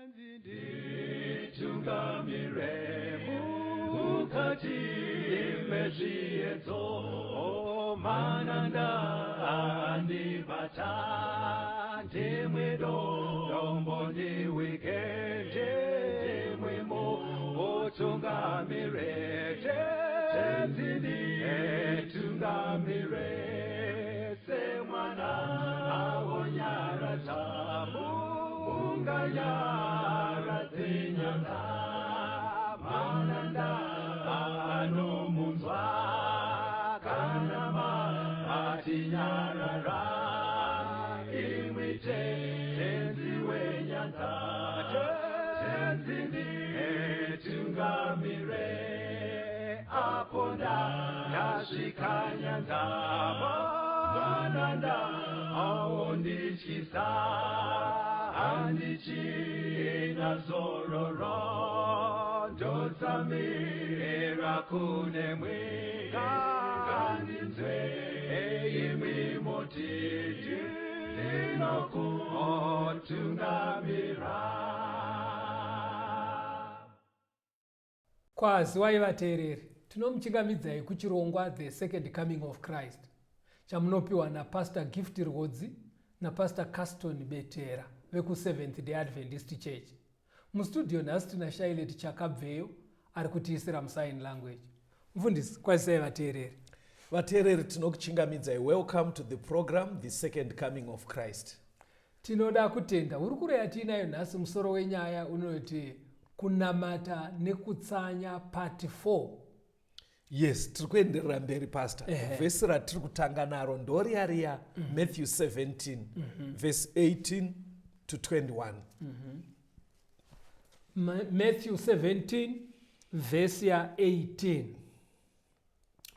Nditungamire mukati mezviedzo, mananda andibata, ndimwe dombo ndiwike, ndimwe mutungamire, Tenzi nditungamire, semwana awonyaradza munganyaradze nyanza, mananda anomunzwa kana matinyarara, imwi Tenzi wenyanza, Tenzi nditungamire, apo ndasvika nyanza, mananda aondityisa, handichina zororo, ndotsamira kunemwi, ngandinzwe imwi moti ndinokutungamira. Kwaziwai vateereri, tinomuchingamidzai kuchirongwa The Second Coming of Christ chamunopiwa naPastor Gift Rwodzi naPastor Caston Betera vekuSeventh Day Adventist Church. Mustudio nhasi tina Shailet Chakabveyo ari kutiisira musign language. Mufundisi, kwazisai vateereri. Vateereri, tinokuchingamidzai. Welcome to the program The Second Coming of Christ. Tinoda kutenda hurukuro yatiinayo nhasi. Musoro wenyaya unoti kunamata nekutsanya, part 4. Yes, tiri kuenderera mberi, Pastor. Vhesi ratiri kutanga naro ndoriya riya, Matthew 17 verse 18 to 21. Matthew 17 vhesi ya18.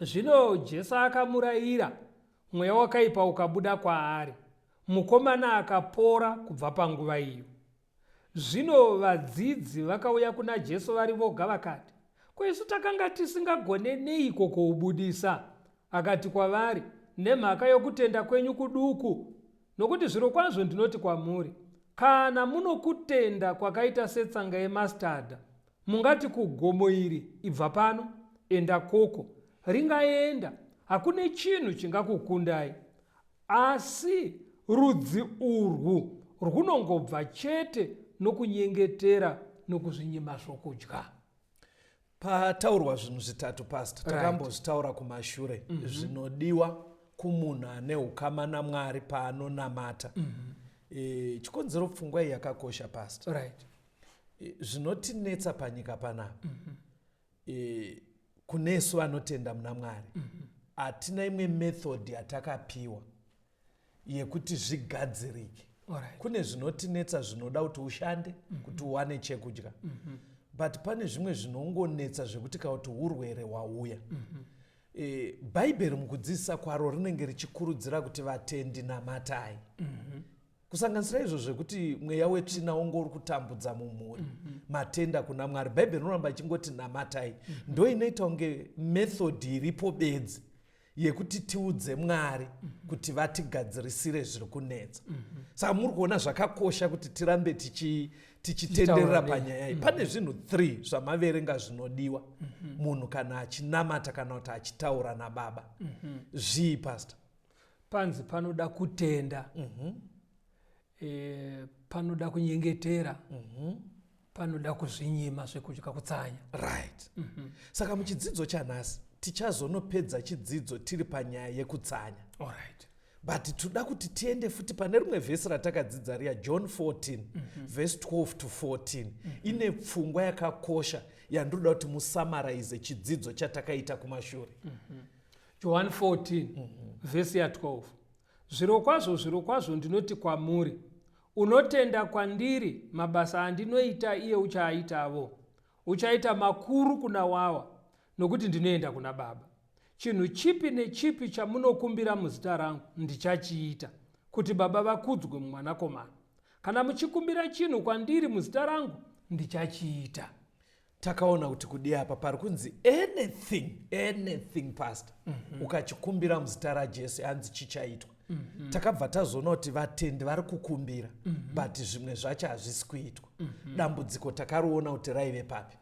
Zvino Jesu akamurayira, mweya wakaipa ukabuda kwaari, mukomana akapora kubva panguva iyo. Zvino vadzidzi vakauya kuna Jesu vari voga vakati, "Ko isu takanga tisingagone neiko kuubudisa?" Akati kwavari, "Nemhaka yokutenda kwenyu kuduku. Nokuti zvirokwazvo ndinoti kwamuri, kana munokutenda kwakaita setsanga yemasitadha, mungati kugomo iri, 'Ibva pano, enda koko,' ringaenda. Hakune chinhu chingakukundai. Asi rudzi urwu rwunongobva chete nokunyengetera nokuzvinyima zvokudya." Pataurwa zvinhu zvitatu, Pastor. Takambozvitaura kumashure, zvinodiwa kumunhu ane ukama naMwari paanonamata. Chikonzero pfungwa iyi yakakosha, Pastor, zvinotinetsa panyika panapa, kunesu vanotenda muna Mwari, hatina imwe method yatakapiwa yekuti zvigadzirike. Kune zvinotinetsa zvinoda kuti ushande kuti uwane chekudya, but pane zvimwe zvinongonetsa zvekuti kana kuti urwere hwauya, Bhaibheri mukudzidzisa kwaro rinenge richikurudzira kuti vatendi namatai, kusanganisira izvo zvekuti mweya wetsvina unge uri kutambudza mumhuri. Matenda kuna Mwari, Bhaibheri rinoramba ichingoti namatai. Ndo inoita kunge method iripo bedzi yekuti tiudze Mwari kuti vatigadzirisire zviri kunetsa. Saka muri kuona zvakakosha kuti tirambe tichitenderera panyaya iyi. Pane zvinhu 3 zvamaverenga zvinodiwa munhu kana achinamata kana kuti achitaura naBaba. Zvii, Pastor? Panzi panoda kutenda, panoda kunyengetera, panoda kuzvinyima zvekudya, kutsanya. Right. Saka muchidzidzo chanhasi tichazonopedza chidzidzo tiri panyaya yekutsanya. But toda kuti tiende futi pane rimwe vhesi ratakadzidza riya, John 14 verse 12 to 14. Ine pfungwa yakakosha yandinoda kuti musummarize chidzidzo chatakaita kumashure. John 14 vhesi ya12: "Zvirokwazvo, zvirokwazvo ndinoti kwamuri, unotenda kwandiri, mabasa andinoita iye uchaaitavo, uchaita makuru kuna wawa, nokuti ndinoenda kuna Baba. Chinhu chipi nechipi chamunokumbira muzita rangu ndichachiita, kuti Baba vakudzwe mumwanakomana. Kana muchikumbira chinhu kwandiri muzita rangu, ndichachiita." Takaona kuti kudi apa pari kunzi anything, anything, Pastor, ukachikumbira muzita raJesu, hanzi chichaitwa. Takabva tazoona kuti vatendi vari kukumbira, but zvimwe zvacho hazvisi kuitwa. Dambudziko takariona kuti raive papi?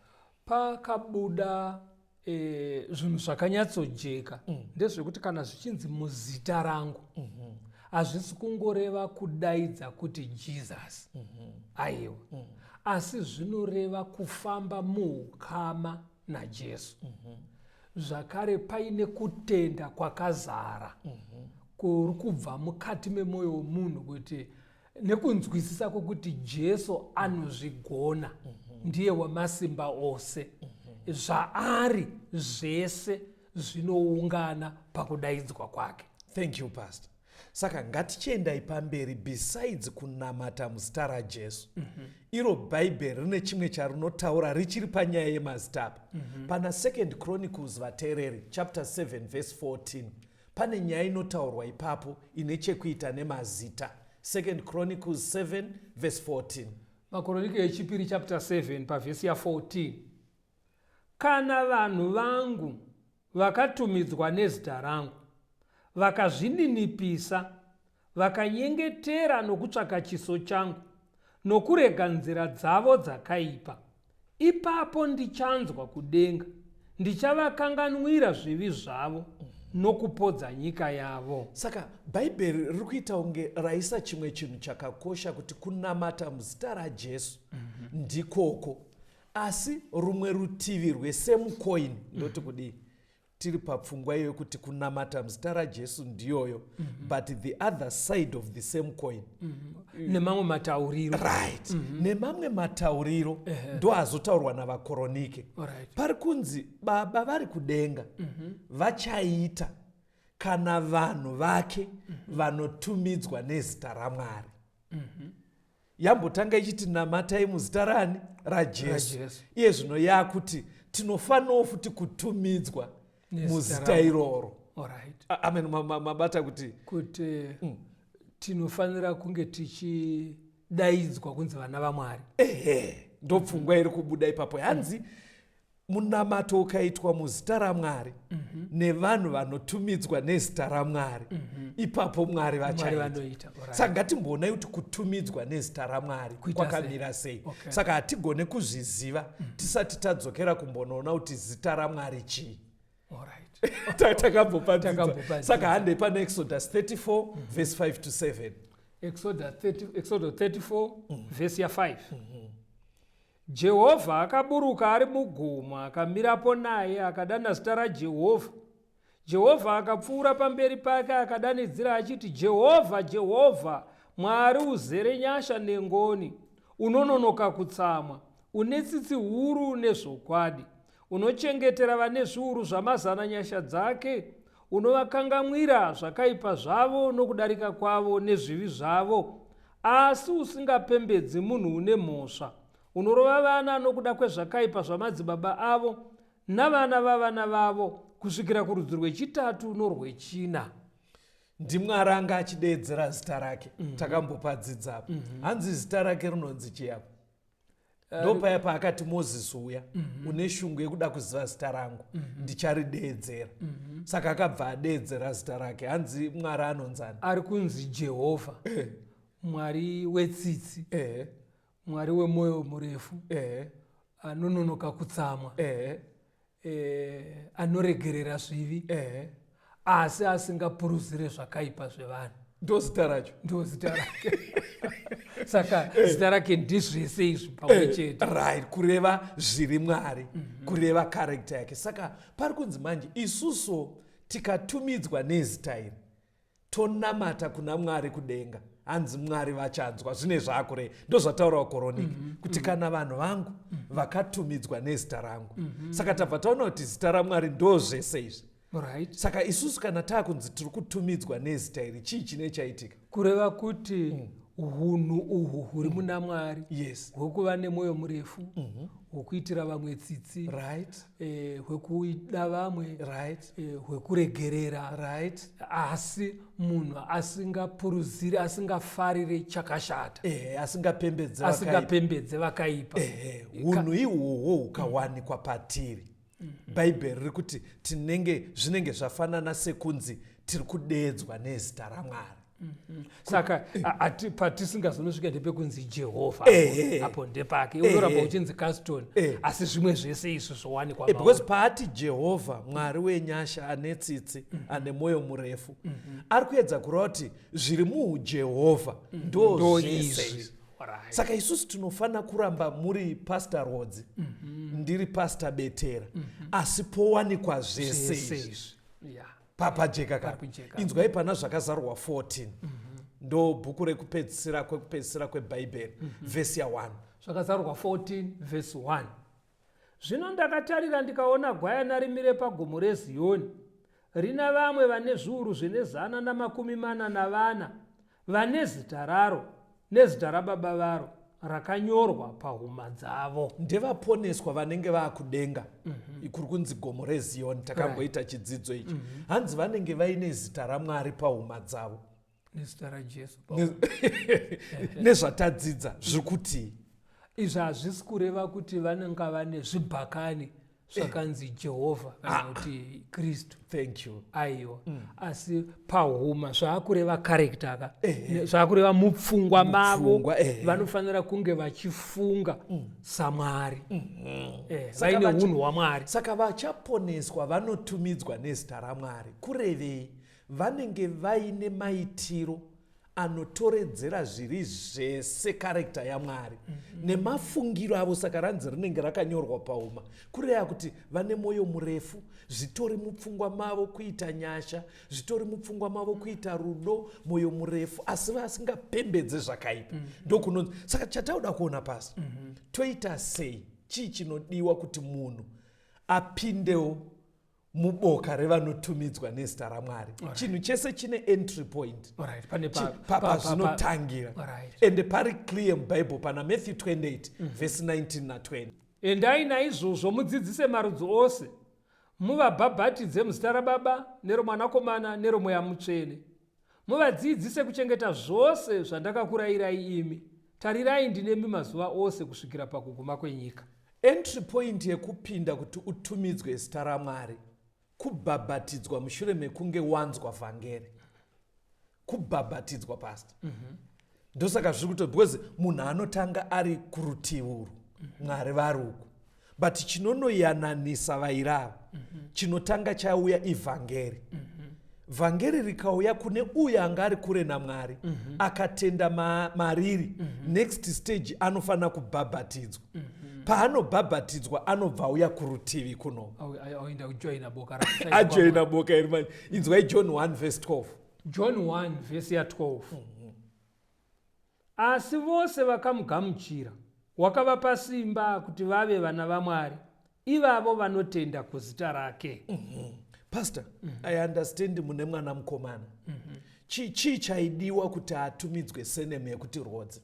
Pakabuda zvinhu zvakanyatsojeka ndezvekuti kana zvichinzi muzita rangu, hazvisi kungoreva kudaidza kuti Jesus, aiwa, asi zvinoreva kufamba muukama naJesu, zvakare paine kutenda kwakazara kuri kubva mukati memwoyo womunhu, kuti nekunzwisisa kwokuti Jesu anozvigona, ndiye wamasimba ose, zvaari zvese zvinoungana pakudaidzwa kwake. Thank you, Pastor. Saka ngatichiendai pamberi. Besides kunamata muzita raJesu, iro Bhaibheri rine chimwe charinotaura richiri panyaya yemazita apa. Pana Second Chronicles, vateereri, chapter 7 verse 14, pane nyaya inotaurwa ipapo ine chekuita nemazita. Second Chronicles 7 verse 14. Makoronike yechipiri chapter 7 pavhesi ya14: "Kana vanhu vangu vakatumidzwa nezita rangu vakazvininipisa, vakanyengetera nokutsvaka chiso changu nokurega nzira dzavo dzakaipa, ipapo ndichanzwa kudenga, ndichavakanganwira zvivi zvavo nokupodza nyika yavo." Saka Bhaibheri riri kuita kunge raisa chimwe chinhu chakakosha, kuti kunamata muzita raJesu ndikoko, asi rumwe rutivi rwesame coin, ndoti kudii, tiri papfungwa iyo yekuti kunamata muzita raJesu ndiyoyo, but the other side of the same coin, Nemamwe matauriro. Right, nemamwe matauriro ndo azotaurwa navaKoronike. Pari kunzi Baba vari kudenga vachaita kana vanhu vake vanotumidzwa nezita raMwari. Yambotanga ichiti namatai muzita rani? RaJesu. RaJesu. Iye zvino yakuti tinofanirawo futi kutumidzwa nezita muzita iroro. Amen. Mabata kuti Kuti tinofanira kunge tichidaidzwa kunzi vana vaMwari. Ehe, ndopfungwa iri kubuda ipapo. Hanzi munamato ukaitwa muzita raMwari nevanhu vanotumidzwa nezita raMwari, ipapo Mwari Mwari vachaita. Vanoita. Saka ngatimboonai kuti kutumidzwa nezita raMwari Kuita sei? kwakamira sei. Saka hatigone kuzviziva tisati tadzokera kumbonoona kuti zita raMwari chii. Takambopadzidza. Takambopadzidza. Saka handei pana Exodus 34 verse 5 to 7. Exodus 30, Exodus 34 vhesi ya5: "Jehovha akaburuka ari mugomo, akamirapo naye, akadana zita raJehovha. Jehovha akapfuura pamberi pake, akadanidzira achiti, 'Jehovha, Jehovha, Mwari uzere nyasha nengoni, unononoka kutsamwa, une tsitsi huru nezvokwadi, unochengetera vane zviuru zvamazana nyasha dzake, unovakangamwira zvakaipa zvavo nokudarika kwavo nezvivi zvavo, asi usingapembedzi munhu une mhosva, unorova vana nokuda kwezvakaipa zvamadzibaba avo navana vavana vavo kusvikira kurudzi rwechitatu norwechina." NdiMwari anga achideedzera zita rake. Takambopadzidzapo. Hanzi zita rake rinonzi chiapo? Ndopaya paakati, "Mozisi, uya une shungu yekuda kuziva zita rangu, ndicharideedzera." Saka akabva adeedzera zita rake. Hanzi Mwari anonzani? Ari kunzi Jehovha, Mwari wetsitsi, Mwari wemwoyo murefu, anononoka kutsamwa, anoregerera zvivi, asi asingapuruzire zvakaipa zvevanhu. Ndo zita racho. Ndo zita rake. Saka zita rake ndizvese izvi pamwe chete. Right, kureva zviri Mwari, kureva character yake. Saka pari kunzi manje isusu tikatumidzwa nezita iri, tonamata kuna Mwari kudenga, hanzi Mwari vachanzwa. Zvine zvaakurei, ndo zvataurawo Koroniki, kuti kana vanhu vangu vakatumidzwa nezita rangu. Saka tabva taona kuti zita raMwari ndo zvese izvi. Saka isusu kana taakunzi tiri kutumidzwa nezita iri, chii chine chaitika? Kureva kuti hunhu uhwu huri muna Mwari, hwekuva nemwoyo murefu, hwekuitira vamwe tsitsi, hwekuda vamwe, hwekuregerera, asi munhu asingapuruziri, asingafariri chakashata, Ehe, asingapembedze vakaipa. Asingapembedze vakaipa. Ehe, hunhu ihwohwo hukawanikwa patiri, Bhaibheri riri kuti tinenge, zvinenge zvafanana sekunzi Tiri kudeedzwa nezita raMwari. Saka patisingazonosvika ndepekunzi Jehovha. Apo ndepake unoramba uchinzi Caston, asi zvimwe zvese izvi zvowanikwa. Because paati Jehovha Mwari wenyasha, ane tsitsi, ane mwoyo murefu, ari kuedza kureva kuti zviri muuJehovha ndo ndo zvese izvi. Izvi. Saka isusu tinofanira kuramba muri Pastor Rodzi, ndiri Pastor Betera, asi powanikwa zvese zvese izvi. Izvi. Papajeka ka? Pari kujeka. Inzwai pana Zvakazarurwa 14, ndo bhuku rekupedzisira kwekupedzisira kwebhaibheri, vhesi ya1. Zvakazarurwa 14 vhesi 1: Zvino ndakatarira, ndikaona gwayana rimire pagomo reZiyoni, rina vamwe vane zviuru zvine 144, vane zita raro nezita rababa varo rakanyorwa pahuma dzavo. Ndevaponeswa vanenge vaakudenga kuri kunzi gomo reZiyoni. Takamboita chidzidzo ichi. Hanzi vanenge vaine zita raMwari pahuma dzavo. Nezita raJesu. Nezvatadzidza zviri kutii? Izvi hazvisi kureva kuti vanenge vane zvibhakani zvakanzi Jehovha kana kuti Kristu. Thank you. Aiwa, asi pahuma zvaakureva character ka, zvaakureva mupfungwa mavo. Mupfungwa, ehe. Vanofanira kunge vachifunga saMwari, Saka vaine unhu hwaMwari. Saka vachaponeswa vanotumidzwa nezita raMwari kurevei? Vanenge vaine maitiro anotoredzera zviri zvese character yaMwari nemafungiro avo. Saka ranzi rinenge rakanyorwa pauma, kureva kuti vane mwoyo murefu, zvitori mupfungwa mavo kuita nyasha, zvitori mupfungwa mavo kuita rudo, mwoyo murefu, asi vasingapembedze zvakaipa. Ndokunonzi. Saka chatauda kuona pasi, toita sei? Chii chinodiwa kuti munhu apindewo muboka revanotumidzwa nezita raMwari? Chinhu chese chine entry point. Alright, pane pazvinotangira. Ende pari clear mubhaibheri pana Matthew 28 vhesi 19 na20. Endai naizvozvo mudzidzise marudzi ose, muvabhabhatidze muzita raBaba neroMwanakomana neroMweya Mutsvene, muvadzidzise kuchengeta zvose zvandakakurayirai imi. Tarirai, ndinemi mazuva ose kusvikira pakuguma kwenyika. Entry point yekupinda kuti utumidzwe zita raMwari kubhabhatidzwa mushure mekunge wanzwa vhangeri. Kubhabhatidzwa, pastor. Ndosaka zviri kuto, because munhu anotanga ari kurutivi urwu, Mwari vari uku, but chinonoyananisa vairava, chinotanga chauya ivhangeri. Vhangeri rikauya kune uyo anga ari kure naMwari, akatenda mariri, next stage anofanira kubhabhatidzwa. Paanobhabhatidzwa anobva auya kurutivi kuno. Auenda kujoina boka. Ajoina boka iri manje. Inzwai John 1 verse 12. John 1 vhesi ya12: Asi vose vakamugamuchira wakavapa simba kuti vave vana vaMwari, ivavo vanotenda kuzita rake. Pastor, I understand mune mwana mukomana. Chii chaidiwa kuti atumidzwe surname yekuti Rodzi?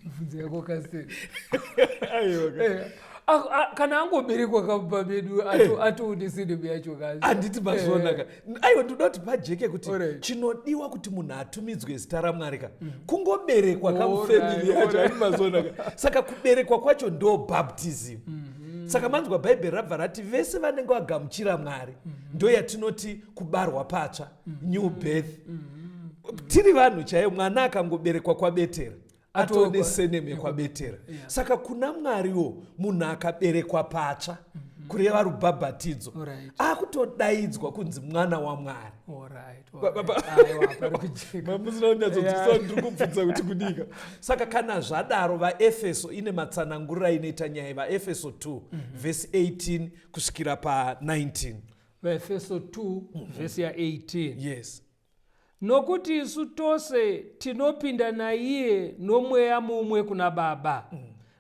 Bvunzo yako, Kaseri. Kana angoberekwa kamumba medu, atoone surname yacho kazi. Handiti mazviona ka? Aiwa, ndoda kuti pajeke kuti chinodiwa kuti munhu atumidzwe zita raMwari ka, kungoberekwa kamufamily yacho. Handi mazviona ka? Saka kuberekwa kwacho ndo baptism. Saka manzwa bhaibheri rabva rati vese vanenge vagamuchira Mwari, ndo yatinoti kubarwa patsva, new birth. Tiri vanhu chaiyo, mwana akangoberekwa kwaBetera atone surname yekwaBetera. Saka kuna Mwariwo munhu akaberekwa patsva, kureva rubhabhatidzo, akutodaidzwa kunzi mwana waMwari. Alright. Aiwa, pari kujeka. Mamusina kunyatsodzikisa, ndiri kubvunza kuti kudika. Saka kana zvadaro, vaEfeso ine matsananguriro inoita nyaya. VaEfeso 2 vhesi 18 kusvikira pa19. VaEfeso 2 vhesi ya18. Yes. Nokuti isu tose tinopinda naiye nomweya mumwe kuna Baba.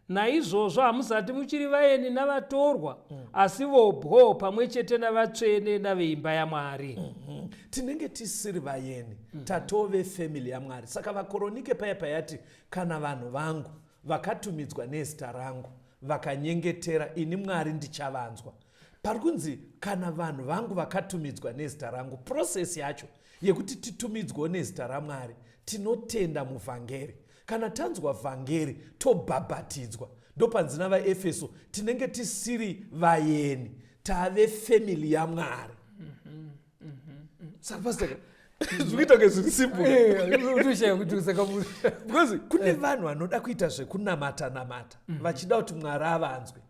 Naizvozvo hamusati muchiri vaeni navatorwa, asi vobwo pamwe chete navatsvene naveimba yaMwari. Tinenge tisiri vaeni, tatove family yaMwari. Saka vaKoronike paya payati, kana vanhu vangu vakatumidzwa nezita rangu vakanyengetera, ini Mwari ndichavanzwa. Pari kunzi kana vanhu vangu vakatumidzwa nezita rangu. Process yacho yekuti titumidzwewo nezita raMwari, tinotenda muvhangeri. Kana tanzwa vhangeri, tobhabhatidzwa. Ndopanzi navaEfeso tinenge tisiri vaeni, tave family yaMwari. Saka pastor zvikuita kunge zviri simple. Utoshaya kuti saka Because kune vanhu vanoda kuita zvekunamata namata vachida kuti Mwari avanzwe,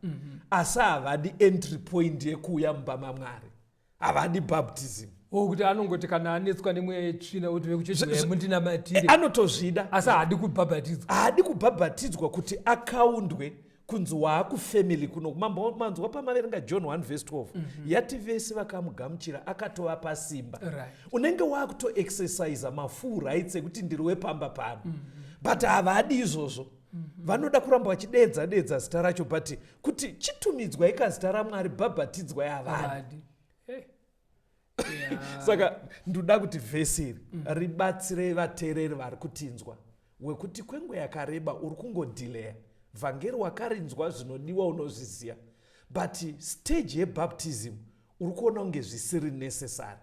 asi havadi entry point yekuuya mumba maMwari, havadi baptism. Kuti anongoti kana anetswa nemweya yetsvina kuti vekuchechi mundinamatire. Anotozvida. Asi haadi kubhabhatidzwa. Haadi kubhabhatidzwa kuti akaundwe kunzi waakufamily kuno. Manzwa pamaverenga John 1 verse 12, yati vese vakamugamuchira akatovapa simba. Unenge waakutoexercisa mafull rights ekuti ndiri wepamba pano, but havadi izvozvo. Vanoda kuramba vachideedza deedza zita racho, but kuti chitumidzwai kazita raMwari, bhabhatidzwai, havadi. Havadi. Yeah. Saka ndoda kuti vhesi iri ribatsire vateereri vari kutinzwa, wekuti kwenguva yakareba uri kungodhileya vhangeri, wakarinzwa, zvinodiwa unozviziva, but stage yebaptism uri kuona kunge zvisiri necessary.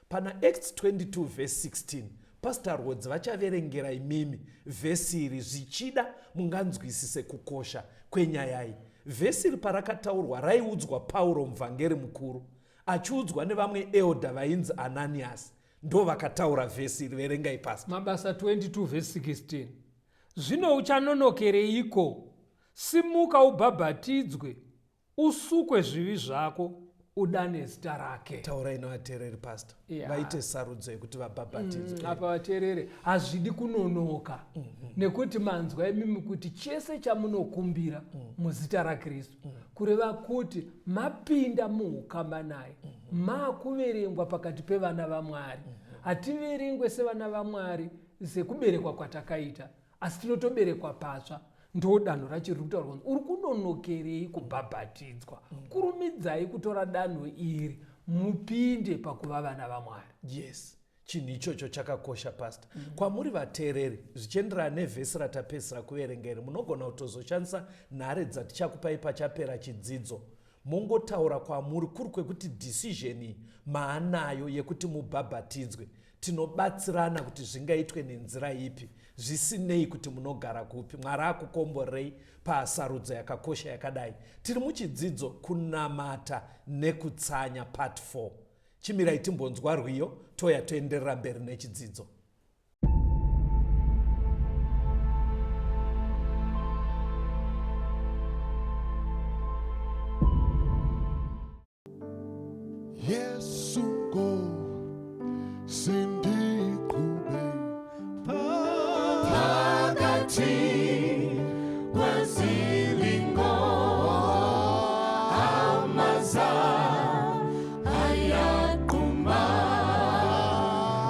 Pana Acts 22 verse 16, Pastor Rhodes vachaverengera imimi vhesi iri, zvichida munganzwisise kukosha kwenyaya iyi. Vhesi iri parakataurwa raiudzwa Pauro, muvhangeri mukuru, achiudzwa nevamwe elder vainzi Ananias, ndo vakataura vhesi iri. Verengai, Pastor. Mabasa 22 vhesi 16: Zvino uchanonokereiko? Simuka, ubhabhatidzwe, usukwe zvivi zvako, udane zita rake. Taurai nevateereri, Pastor, vaite sarudzo yekuti vabhabhatidzwe. Apa vateerere, hazvidi kunonoka, nekuti manzwa imimi kuti chese chamunokumbira muzita raKristu, kureva kuti mapinda muukama naye, maakuverengwa pakati pevana vaMwari. Hativerengwe sevana vaMwari sekuberekwa kwatakaita, asi tinotoberekwa patsva. Ndo danho racho riri kutaurwa kunzi uri kunonokerei kubhabhatidzwa? Kurumidzai kutora danho iri, mupinde pakuva vana vaMwari. Yes, chinhu ichocho chakakosha, Pastor. Kwamuri vateereri, zvichienderana nevhesi ratapedzisira kuverenga iri, munogona kutozoshandisa nhare dzatichakupai pachapera chidzidzo, mongotaura kwamuri kuri kwekuti decision iyi maanayo yekuti mubhabhatidzwe. Tinobatsirana kuti zvingaitwe nenzira ipi, zvisinei kuti munogara kupi. Mwari akukomborei pasarudzo yakakosha yakadai. Tiri muchidzidzo kunamata nekutsanya, part 4. Chimirai timbonzwa rwiyo, toya toenderera mberi nechidzidzo. Yesu Nkosi ndiqhube phakathi kwezilingo, amaza ayaqhuma,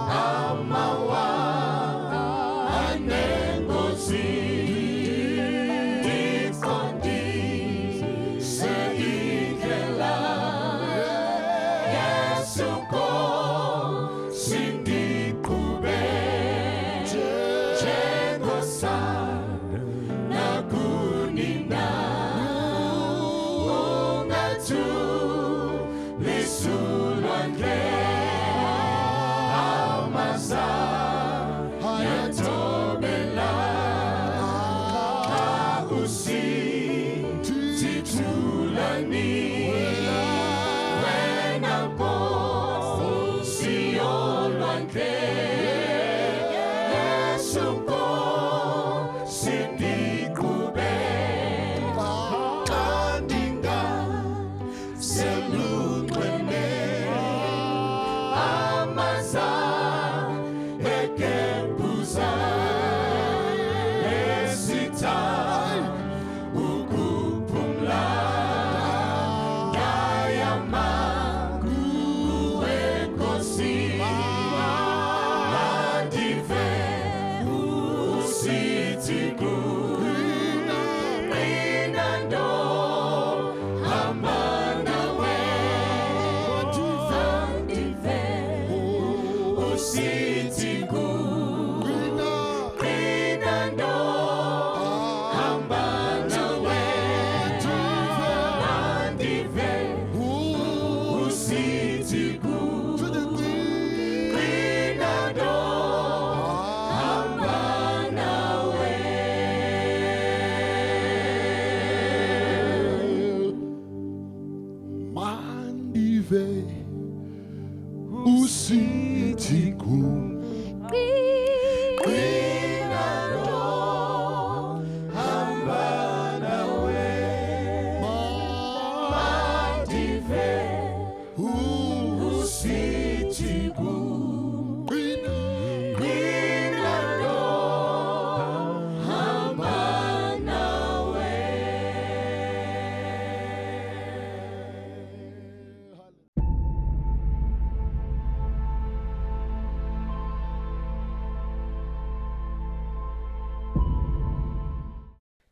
amawa anengozi, ndiqondise indlela. Yesu Nkosi ndiqhube njengosana kunina, ungathulisi ulwandle, amaza ayathobela, usithi thulani, wena Nkosi yolwandle. Yesu Nkosi ndiqhube xa ndingaselunxweme, amaza egebhuza, esitha ukuphumla, ndayama kuwe Nkosi, mandive usithi qina, ndohamba nawe, mandive usithi qina, ndohamba nawe, mandive usithi qina, ndohamba nawe. Mandive usithi.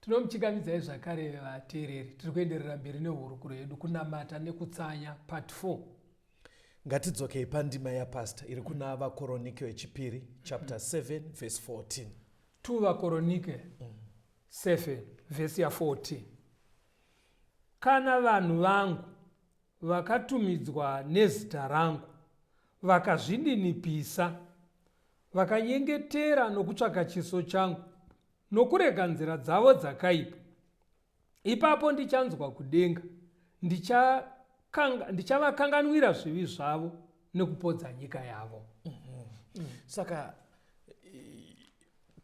Tinomuchingamidzai zvakare vateereri. Tiri kuenderera mberi nehurukuro yedu kunamata nekutsanya part 4. Ngatidzokei pandima yapastor iri kuna Vakoronike wechipiri chapter 7 verse 14. 2 Vakoronike 7 vhesi ya 14. Kana vanhu vangu vakatumidzwa nezita rangu vakazvininipisa vakanyengetera nokutsvaka chiso changu nokurega nzira dzavo dzakaipa, ipapo ndichanzwa kudenga, ndichavakanganwira zvivi zvavo nekupodza nyika yavo. Saka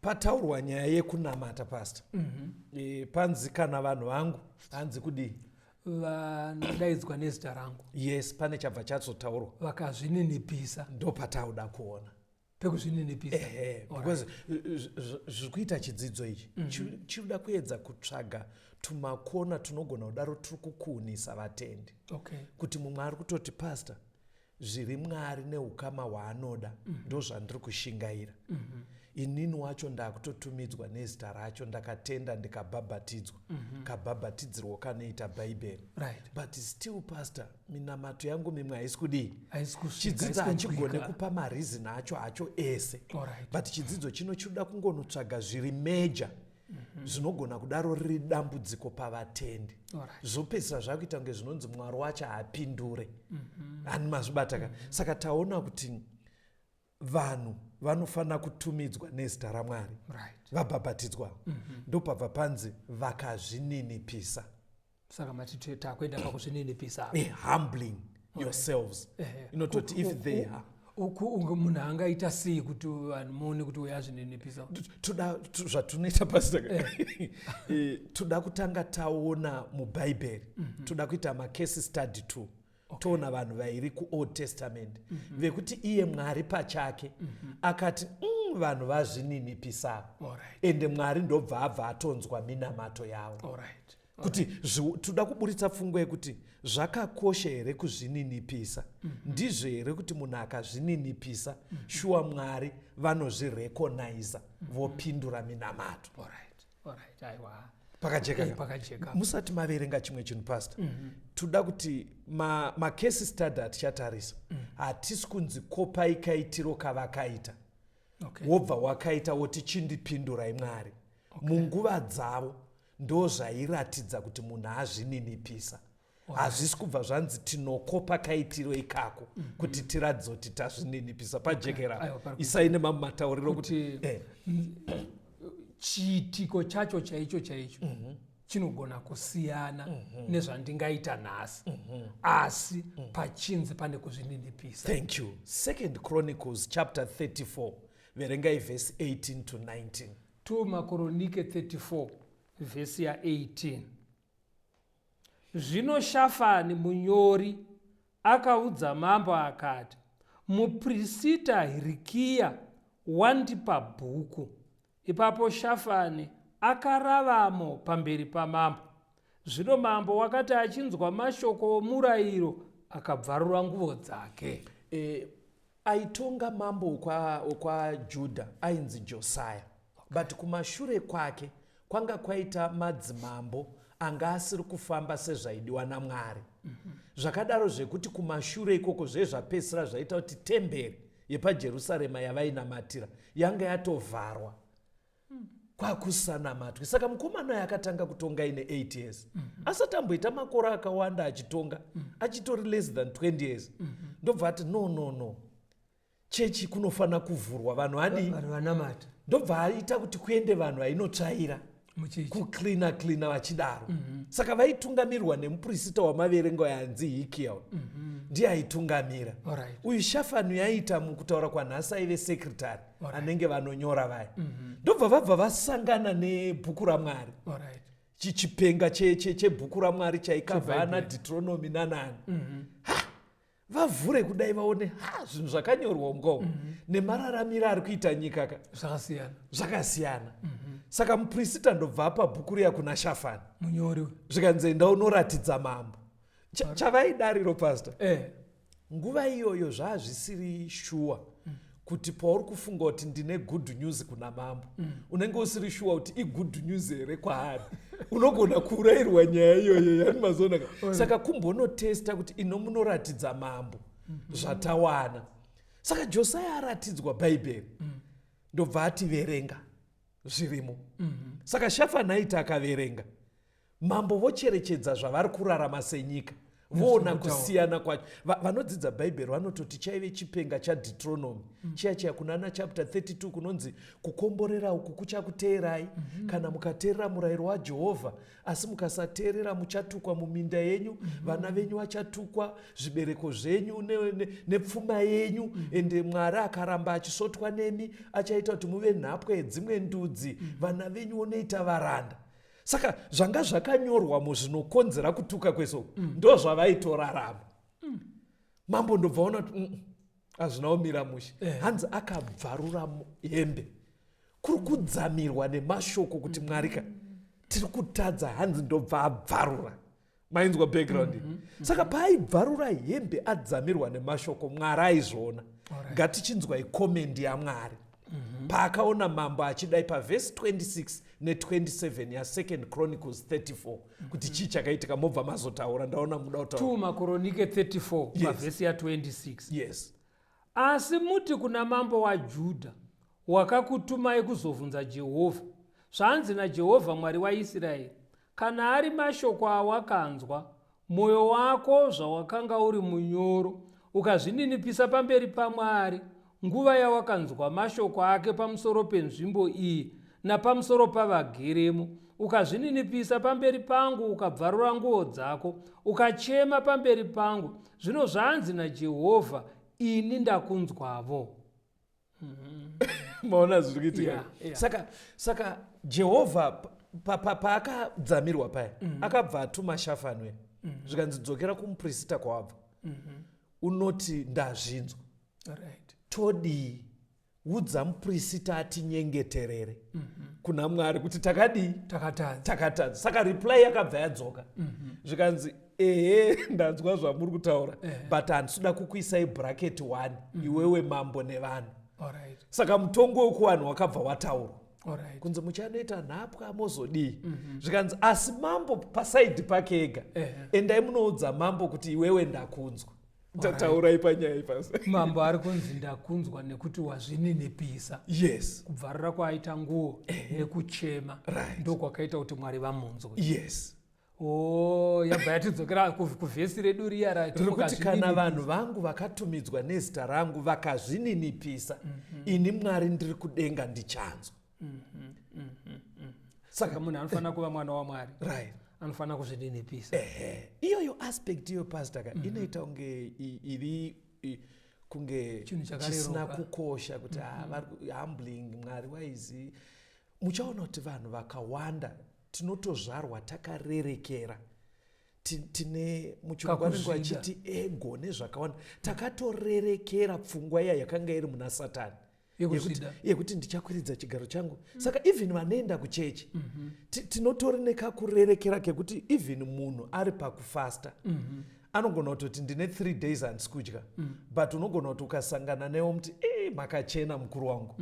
pataurwa nyaya yekunamata, pastor, panzi kana vanhu vangu, hanzi kudii? Vanodaidzwa nezita rangu. Yes, pane chabva chazotaurwa. Vakazvininipisa. Ndopatauda kuona. Pekuzvininipisa. Ehe, because zviri kuita chidzidzo ichi chinoda kuedza kutsvaga tumakona tunogona kudaro turi kukuunisa vatendi, kuti mumwe ari kutoti, "Pastor, zviri Mwari neukama hwaanoda ndo zvandiri kushingaira. Inini wacho ndakutotumidzwa nezita racho, ndakatenda, ndikabhabhatidzwa, kabhabhatidzirwo kanoita Bhaibheri, but still, pastor, minamato yangu mimwe haisi kudii?" Haisi kusvika, Chidzidzo haisi hachigone kunzwika. kupa mareason acho hacho ese, but chidzidzo chino chinoda kungonotsvaga zviri major zvinogona kudaro riri dambudziko pavatendi, zvopedzisira zvakuita kunge zvinonzi Mwari wacho haapindure. Hani mazvibata ka? Saka taona kuti vanhu vanofanira kutumidzwa nezita raMwari, vabhabhatidzwa, ndopabva panzi vakazvininipisa. Saka mati takuenda pakuzvininipisa apa. Humbling yourselves. Inototi if they are Munhu angaita sei kuti vanhu muone kuti uyo azvininipisa? Toda zvatinoita, pastor, toda kutanga taona muBhaibheri. Toda kuita macase study two, toona vanhu vairi kuOld Testament vekuti iye Mwari pachake akati, vanhu vazvininipisa." Ende Mwari ndobva abva atonzwa minamato yavo. Kuti toda kuburitsa pfungwa yekuti zvakakosha here kuzvininipisa? Ndizvo here kuti munhu akazvininipisa, shuwa Mwari vanozvirecogniza, vopindura minamato? Alright. Aiwa. Pakajeka ka? Pakajeka. Musati maverenga chimwe chinhu, pastor, toda kuti macase study atichatarisa, hatisi kunzi kopai kaitiro kavakaita, wobva wakaita woti, "Chindipindurai Mwari." Munguva dzavo ndo zvairatidza kuti munhu azvininipisa. Hazvisi kubva zvanzi tinokopa kaitiro ikako kuti tiratidze kuti tazvininipisa. Pajekera? Aiwa, pari Isai nemamwe matauriro kuti Kuti chiitiko chacho chaicho chaicho chinogona kusiyana nezvandingaita nhasi, asi pachinzi pane kuzvininipisa. Thank you. Second Chronicles chapter 34, verengai verse 18 to 19. 2 Makoronike 34 vhesi ya18. Zvino Shafani munyori akaudza mambo akati, "Muprista Hirikiya wandipa bhuku." Ipapo Shafani akaravamo pamberi pamambo. Zvino mambo wakati achinzwa mashoko omurayiro, akabvarura nguo dzake. Aitonga mambo wokwaJudha ainzi Josiah, but kumashure kwake kwanga kwaita madzimambo anga asiri kufamba sezvaidiwa naMwari. Zvakadaro zvekuti kumashure ikoko zvezvapedzisira zvaita kuti temberi yepaJerusarema yavainamatira yanga yatovharwa, kwakusanamatwi. Saka mukomana uyu akatanga kutonga ine 8 years, asati amboita makore akawanda achitonga, achitori less than 20 years, ndobva ati, "No, no, no, chechi kunofanira kuvhurwa, vanhu adii?" Vanhu vanamata. Ndobva aita kuti kuende vanhu vainotsvaira, muchechi, kucleana cleana vachidaro. Saka vaitungamirirwa nemuprista wamaverengo yanzi Hikia, ndiye aitungamira. Uyu Shafani yaiita mukutaura kwanhasi aive secretary, anenge vanonyora vaya. Ndobva vabva vasangana nebhuku raMwari, chichipenga chebhuku raMwari chaikavha ana Deuteronomy nanani. Ha, vavhure kudai vaone, ha, zvinhu zvakanyorwa ngomo nemararamiro ari kuita nyika ka Zvakasiyana. Zvakasiyana. Saka muprista ndobva apa bhuku riya kuna Shafani, Munyori. zvikanzi, "Enda unoratidza mambo." Chavaidariro, pastor, nguva iyoyo zvaazvisiri shuwa. Kuti pauri kufunga kuti ndine good news kuna mambo, unenge usiri shuwa kuti igood news here kwaari. Unogona kuurayirwa nyaya iyoyo yani, mazoona. Saka kumbonotesta kuti ino munoratidza mambo zvatawana. Saka Josiah aratidzwa Bhaibheri, ndobva ati, "Verenga zvirimo." Saka Shafani aiti akaverenga, mambo vocherechedza zvavari kurarama senyika, voona kusiyana kwacho. Vanodzidza Bhaibheri vanototi chaive chipenga chaDeuteronomy chiya chiya kunana chapter 32, kunonzi kukomborera uku kuchakuteerai kana mukateerera murayiro waJehovha, asi mukasateerera muchatukwa muminda yenyu, vana venyu vachatukwa, zvibereko zvenyu nepfuma yenyu. Ende Mwari akaramba achisotwa nemi, achaita kuti muve nhapwa yedzimwe ndudzi, vana venyu vonoita varanda. Saka zvanga zvakanyorwamo zvinokonzera kutuka kwesoko ndo zvavaitorarama. Mambo ndobva ona kuti hazvina kumira mushe. Hanzi akabvarura hembe, kuri kudzamirwa nemashoko kuti Mwari ka, tiri kutadza. Hanzi ndobva abvarura. Mainzwa background iyi? Saka paaibvarura hembe adzamirwa nemashoko, Mwari aizviona. Ngatichinzwai comment yaMwari paakaona mambo achidai pavhesi 26 ne27 yaSecond Chronicles 34, kuti chii chakaitika. Mobva mazotaura, ndaona muda kutaura. 2 Makoronike 34, pavhesi ya26. Yes. Asi muti kuna mambo waJudha wakakutumai kuzobvunza Jehovha, zvanzi naJehovha Mwari waIsraeri: Kana ari mashoko awakanzwa, mwoyo wako zvawakanga uri munyoro ukazvininipisa pamberi paMwari nguva yawakanzwa mashoko ake pamusoro penzvimbo iyi napamusoro pavageremo, ukazvininipisa pamberi pangu, ukabvarura nguo dzako, ukachema pamberi pangu, zvino zvanzi naJehovha: Ini ndakunzwavo. Maona zviri kuitika? Yeah. Saka Jehovha paakadzamirwa paya, akabva atuma Shafani uya, zvikanzi, "Dzokera kumuprista kwawabva, unoti ndazvinzwa." Todii? Udza muprista atinyengeterere kuna Mwari kuti takadii? Takatadza. Takatadza. Saka reply yakabva yadzoka, zvikanzi, "Ehe, ndanzwa zvamuri kutaura, but handisuda kukuisai bracket one, iwewe mambo nevanhu." Saka mutongo wekuvanhu wakabva wataurwa, kunzi muchanoita nhapwa, mozodii. Zvikanzi, asi mambo paside pake ega, endai munoudza mambo kuti iwewe ndakunzwa. Tataurai panyaya ipasi. Mambo ari kunzi ndakunzwa nekuti wazvininipisa. Kubvarura kwaaita nguo nekuchema ndokwakaita kuti Mwari vamunzwe. O, yabva yatidzokera kuvhesi redu riya rati Riri kuti kana mukazvininipisa. Vanhu vangu vakatumidzwa nezita rangu vakazvininipisa, ini Mwari ndiri kudenga ndichanzwa. Saka munhu anofanira kuva mwana waMwari anofanira kuzvininipisa. Ehe, iyoyo aspect iyo, pastor ka, inoita kunge iri kunge Chinhu chakareruka. Chisina kukosha kuti humbling Mwari waizi. Muchaona kuti vanhu vakawanda tinotozvarwa takarerekera, tine muchirungu vanenge Kakuzvida. vachiti ego nezvakawanda. Takatorerekera pfungwa iya yakanga iri muna Satani Yekuzvida. Yekuti ndichakwiridza chigaro changu. Saka even vanoenda kuchechi, tinotori nekakurerekera kekuti even munhu ari pakufasta anogona kutoti ndine 3 days handisi kudya, but unogona kuti ukasangana newo muti, "E, makachena mukuru wangu,"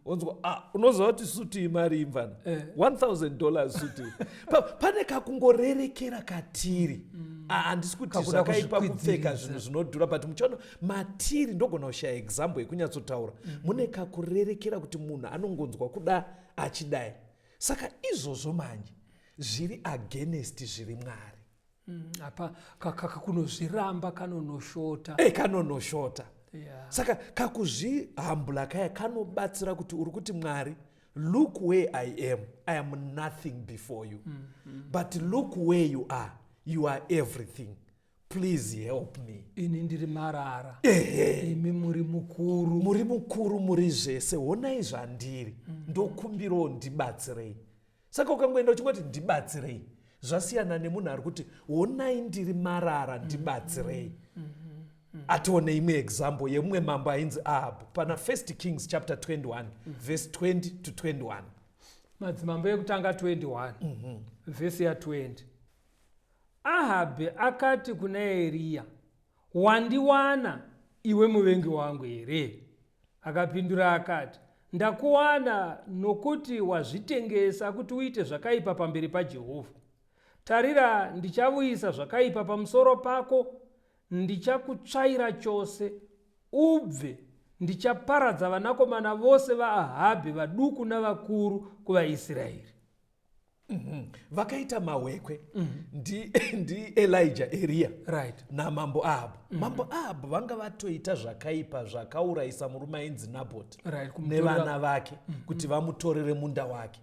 onzwa, "Ah, unoziva kuti suti imari imvana?" $1000 suti. Pane kakungorerekera katiri. Ah, handisi kuti Kakuda zvakaipa kupfeka kuzvikwidziridza. zvinhu zvinodhura, but muchaona matiri, ndogona kushaya example yekunyatsotaura, mune kakurerekera kuti munhu anongonzwa kuda achidai. Saka izvozvo manje zviri against zviri Mwari. Apa kakunozviramba kanonoshota. E, kanonoshota. Saka kakuzvihambula kaya kanobatsira kuti uri kuti, "Mwari, look where I am. I am nothing before you, but look where you are. You are everything. Please help me." Ini ndiri marara, imi muri mukuru. Muri mukuru, muri zvese. Honai zvandiri, ndokumbirawo ndibatsirei. Saka ukangoenda uchingoti, "Ndibatsirei," zvasiyana nemunhu ari kuti, "Honai ndiri marara, ndibatsirei." Atione imwe example yemumwe mambo ainzi Ahabhu pana First Kings chapter 21 verse 20 to 21. Madzimambo Ekutanga 21, vhesi ya20. Ahabhi akati kuna Eriya, "Wandiwana, iwe muvengi wangu here?" Akapindura akati, Ndakuwana nokuti wazvitengesa kuti uite zvakaipa pamberi paJehovha. Tarira, ndichavuyisa zvakaipa pamusoro pako, ndichakutsvaira chose, ubve, ndichaparadza vanakomana vose vaAhabhi vaduku navakuru kuvaIsraeri. Vakaita mahwekwe ndiElijah, Eriya namambo Ahabhu. Mambo Ahabhu vanga vatoita zvakaipa zvakaurayisa murume ainzi Nabhoti nevana vake kuti vamutorere munda wake.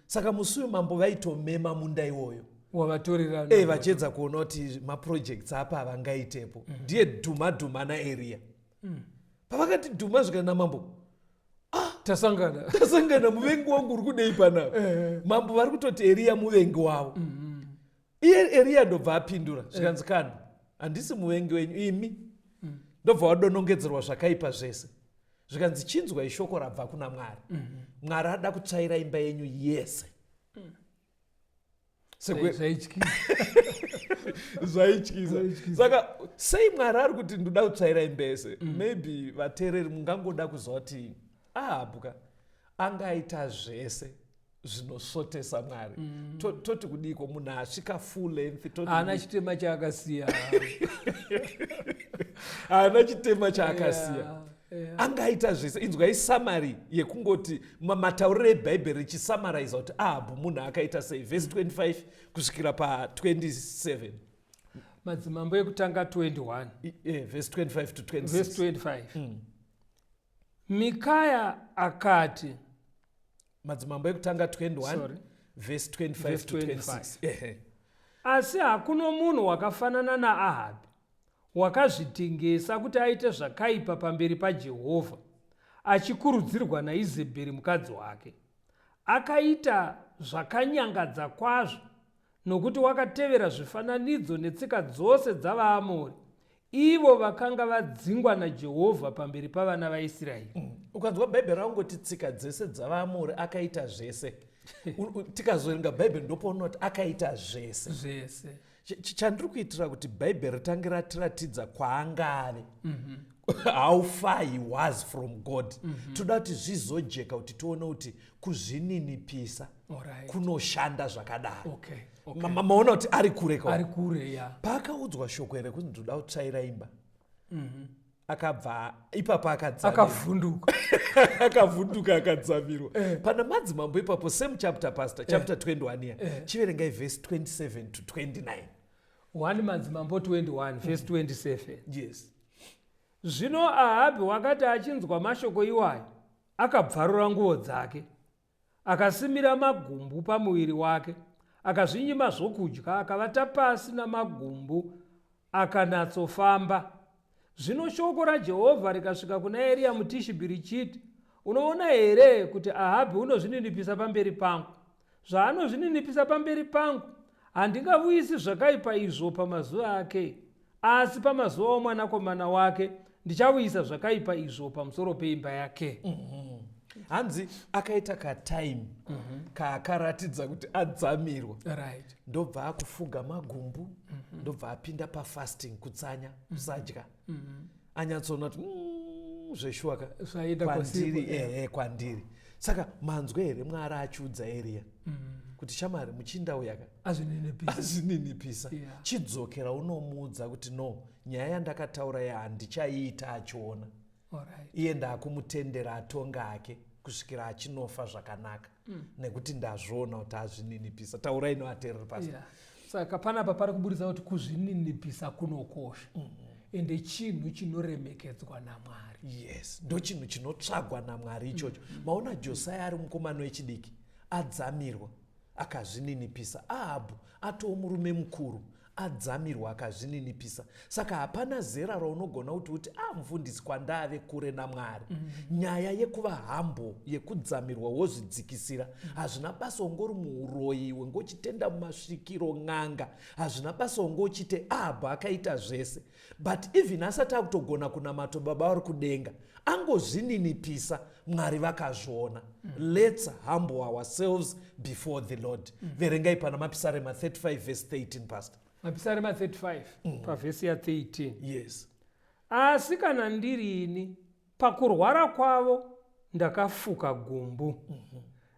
Saka musi uyu mambo vaitomema munda iwoyo. Wavatorera. Vachiedza kuona kuti maprojects apa avangaitepo. Ndiye dhuma dhuma naEriya. Pavakati dhuma zvikana namambo, Tasangana. Tasangana, muvengi wangu uri kudei panapa? Mambo vari kutoti Eriya muvengi wavo. Iye Eriya ndobva apindura zvikanzi, "Kana handisi muvengi wenyu imi." Ndobva wadonongedzerwa zvakaipa zvese, zvikanzi, "Chinzwai shoko rabva kuna Mwari. Mwari ada kutsvaira imba yenyu yese." Zvaityisa. Zvaityisa. Zvaityisa. Saka sei Mwari ari kuti ndoda kutsvaira imba yese? Maybe vateereri mungangoda kuziva kuti Ahabhuka angaita zvese zvinosvotesa Mwari. Toti kudiko munhu asvika full length? Toti Haana kudii? chitema chaakasiya. Haana chitema chaakasiya. Angaita zvese. Inzwai summary yekungoti matauriro ebhaibheri richisummariza kuti Ahabhu munhu akaita sei, vhesi 25 kusvikira pa27. Madzimambo Ekutanga 21. Vhesi 25 to 26. Vhesi 25. Mikaya akati, Madzimambo Ekutanga 21. Sorry. Vhesi 25 Verse to 26. Ehe. Asi hakuno munhu wakafanana naAhabhi, wakazvitengesa kuti aite zvakaipa pamberi paJehovha, achikurudzirwa naIzebheri mukadzi wake. Akaita zvakanyangadza kwazvo, nokuti wakatevera zvifananidzo netsika dzose dzavaAmori, ivo vakanga vadzingwa naJehovha pamberi pavana vaIsraeri. Ukanzwa Bhaibheri rangoti tsika dzese dzavaAmori, akaita zvese, tikazoverenga Bhaibheri ndopaona kuti akaita zvese. Zvese. Chandiri kuitira kuti Bhaibheri ritange ratiratidza kwaangave, how far he was from God, toda kuti zvizojeka kuti tione kuti kuzvininipisa kunoshanda zvakadaro. Maona kuti ari kure ka? Ari kure, ya. Paakaudzwa shoko rekuti ndoda kutsvaira imba, akabva ipapo akadzamirwa. Akavhunduka. Akavhunduka, akadzamirwa. Pana Madzimambo ipapo, same chapter, pastor, chapter 21 ya, chiverengai vhesi 27 to 29. 1 Madzimambo 21 vhesi 27. Yes. Zvino Ahabhi wakati achinzwa mashoko iwayo, akabvarura nguo dzake, akasimira magumbu pamuviri wake, akazvinyima zvokudya, akavata pasi namagumbu, akanatsofamba. Zvino shoko raJehovha rikasvika kuna Eriya muTishibhi richiti, "Unoona here kuti Ahabhi unozvininipisa pamberi pangu? Zvaanozvininipisa pamberi pangu, handingavuyisi zvakaipa izvo pamazuva ake, asi pamazuva omwanakomana wake ndichavuyisa zvakaipa izvo pamusoro peimba yake." Hanzi akaita katime kaakaratidza kuti adzamirwa. Ndobva akufuga magumbu, ndobva apinda pafasting, kutsanya, kusadya. Anyatsoona kuti zveshuwa ka Zvaenda kwandiri. kwasipo. Ehe, kwandiri. Saka manzwe here Mwari achiudza Eriya kuti, "Shamari, muchinda uya ka Azvininipisa. azvininipisa. Chidzokera unomuudza kuti no, nyaya yandakataura ya handichaiita achiona. Iye ndakumutendera atonga ake kusvikira achinofa zvakanaka, nekuti ndazviona kuti azvininipisa." Taurai noateereri, pastor. Yeah. Saka panapa pari kuburitsa kuti kuzvininipisa kunokosha, ende chinhu chinoremekedzwa naMwari. Yes, ndo chinhu chinotsvagwa naMwari ichocho. Maona Josiah ari mukomana wechidiki adzamirwa, akazvininipisa. Ahabhu atoo murume mukuru, adzamirwa, akazvininipisa. Saka hapana zera raunogona kuti uti, "A, mufundisi, kwandave kure naMwari." Nyaya yekuva humble, yekudzamirwa wozvidzikisira, hazvina basa ungori muuroyi, wengochitenda mumasvikiro, n'anga, hazvina basa ungochite. Ahabhu akaita zvese, but even asati akutogona kunamato Baba vari kudenga, angozvininipisa, Mwari vakazviona. Let's humble ourselves before the Lord. Verengai pana Mapisarema 35 verse 13, pastor. Pakurwara kwavo ndakafuka gumbu,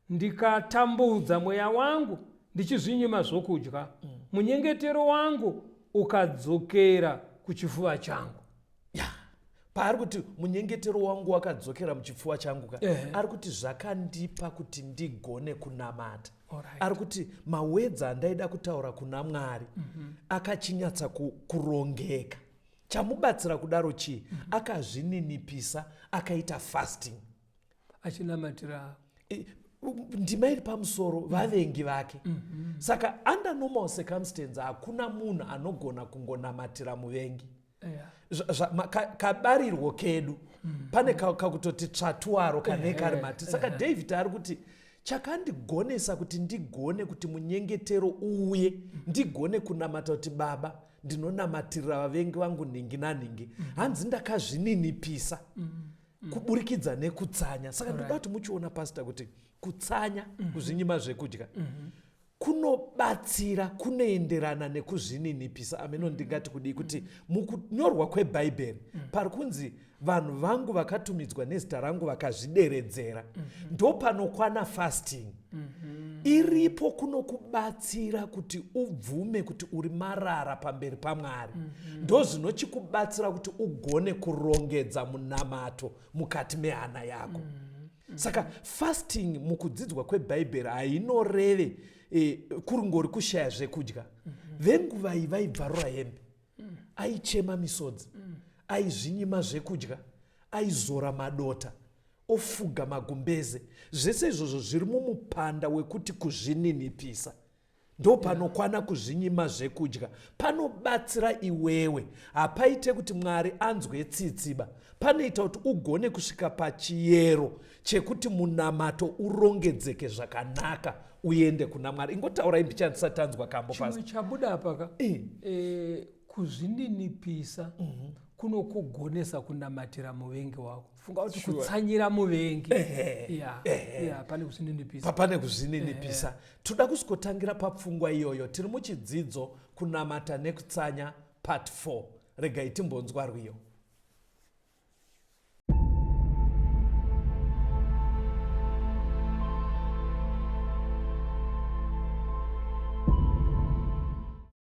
ndikatambudza mweya wangu ndichizvinyima zvokudya. Munyengetero wangu ukadzokera kuchifuva changu. Ya, paari kuti munyengetero wangu wakadzokera muchipfuva changu ka, ari kuti zvakandipa kuti ndigone kunamata. Ari kuti mawedza andaida kutaura kuna Mwari akachinyatsa kurongeka. Chamubatsira kudaro chii? Akazvininipisa, akaita fasting. Achinamatira. Ndima iri pamusoro, vavengi vake. Saka under normal circumstance hakuna munhu anogona kungonamatira muvengi. Kabarirwo kedu pane kakutoti tsvatuwaro kane kari mati. Saka David ari kuti chakandigonesa kuti ndigone kuti munyengetero uuye, ndigone kunamata kuti Baba, ndinonamatirira vavengi vangu nhingi nanhingi, hanzi ndakazvininipisa kuburikidza nekutsanya. Saka ndoda kuti muchiona, pastor, kuti kutsanya, kuzvinyima zvekudya kunobatsira, kunoenderana nekuzvininipisa. Ameno ndingati kudii, kuti mukunyorwa kwebhaibheri pari kunzi vanhu vangu vakatumidzwa nezita rangu vakazvideredzera, ndo panokwana fasting iripo. Kunokubatsira kuti ubvume kuti uri marara pamberi paMwari. Ndo zvinochikubatsira kuti ugone kurongedza munamato mukati mehana yako. Saka fasting mukudzidzwa kwebhaibheri hainoreve kuringori kushaya zvekudya. Venguva iyi vaibvarura hembe, aichema misodzi, aizvinyima zvekudya, aizora madota, ofuga magumbeze. Zvese izvozvo zviri mumupanda wekuti kuzvininipisa. Ndo panokwana kuzvinyima zvekudya. Panobatsira iwewe, hapaite kuti Mwari anzwe tsitsiba. Panoita kuti ugone kusvika pachiyero chekuti munamato urongedzeke zvakanaka, uende kuna Mwari. Ingotaurai mbichana tisati tanzwa kambo. Chimwe pasi chabuda apa ka, kuzvininipisa kunokugonesa kunamatira muvengi wako. Funga kuti kutsanyira muvengi, ya, pane kuzvininipisa. Pane kuzvininipisa. Toda kusikotangira papfungwa iyoyo. Tiri muchidzidzo kunamata nekutsanya, part 4. Regai timbonzwa rwiyo.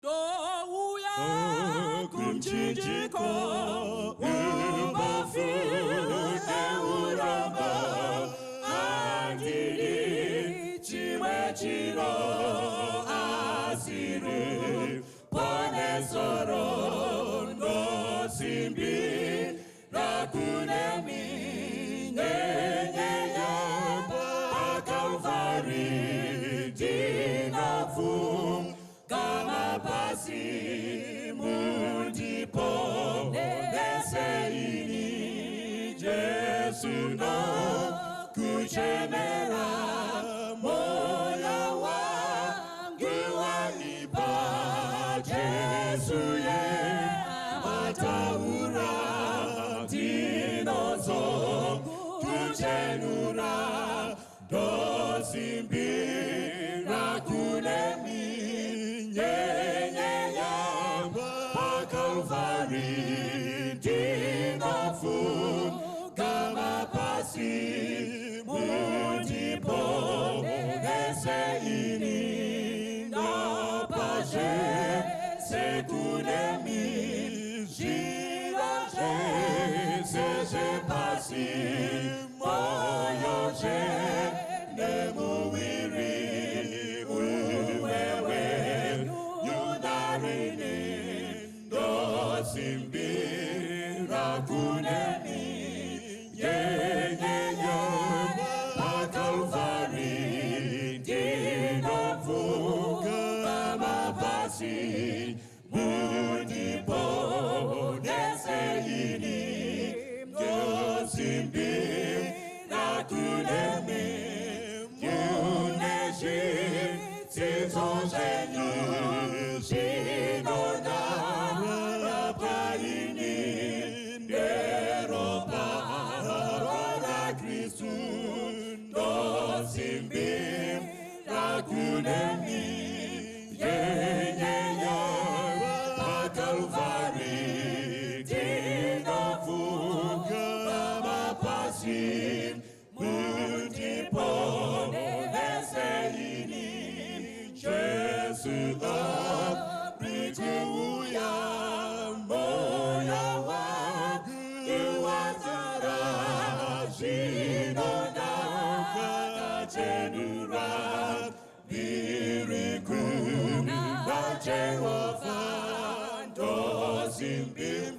Touya kumchinjiko ubofu neurombo, handidi chimwe chiro asi ruponeso ndosimbira kune minyenyeya paKalvari ndinopfugama pasi mundiponese ini Jesu nokuchemera moyo wangu waipa Jesu ye mataura ndinozo kuchenura ndosimbira kune minyenyeya paKalvari ndinopfugama pasi mundiponese ini ndapa zvese kunemi zviro zvese zvepasi moyo zve nemuviri uwewe yunarini ndosimbira kune minyenyeya paKalvari ndinopfugama pasi mundiponese ini ndosimbira kunemi mune zvitsidzo zvenyu zvinonarapa ini neropa raKristu ndosimbira kune minyenyeya paKalvari ndinopfugama. Jesu ari kuuya, moyo wangu wazara zvino ndakachenura, ndiri kuna Jehovha ndosimbira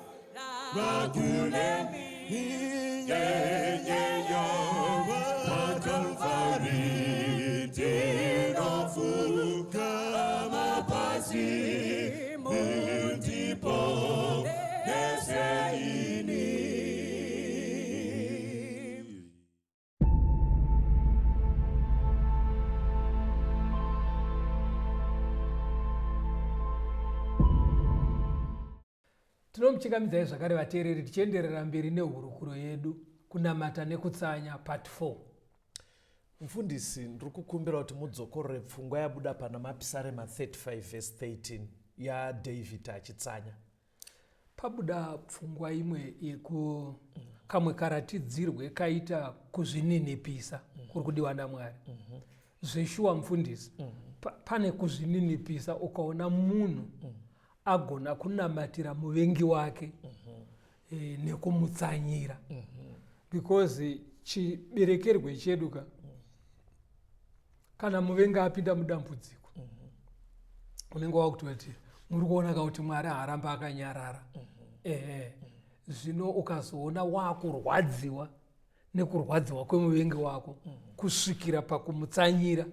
kune minyenyeyo paKalvari ndinopfugama pasi mundiponese ini. Tinomuchingamidzai zvakare vateereri tichienderera mberi nehurukuro yedu kunamata nekutsanya part 4. Mufundisi, ndiri kukumbira kuti mudzokorore pfungwa yabuda pana Mapisarema 35 vhesi 13 yaDavid achitsanya. Pabuda pfungwa imwe yeku kamwe karatidzirwe kaita kuzvininipisa kuri kudiwa naMwari. Zveshuwa mufundisi, pane kuzvininipisa ukaona munhu agona kunamatira muvengi wake nekumutsanyira. Because chiberekerwe chedu ka, kana muvengi apinda mudambudziko, unenge wakutoti muri kuona ka kuti Mwari haaramba akanyarara. Zvino ukazoona wakurwadziwa nekurwadziwa kwemuvengi wako kusvikira pakumutsanyira,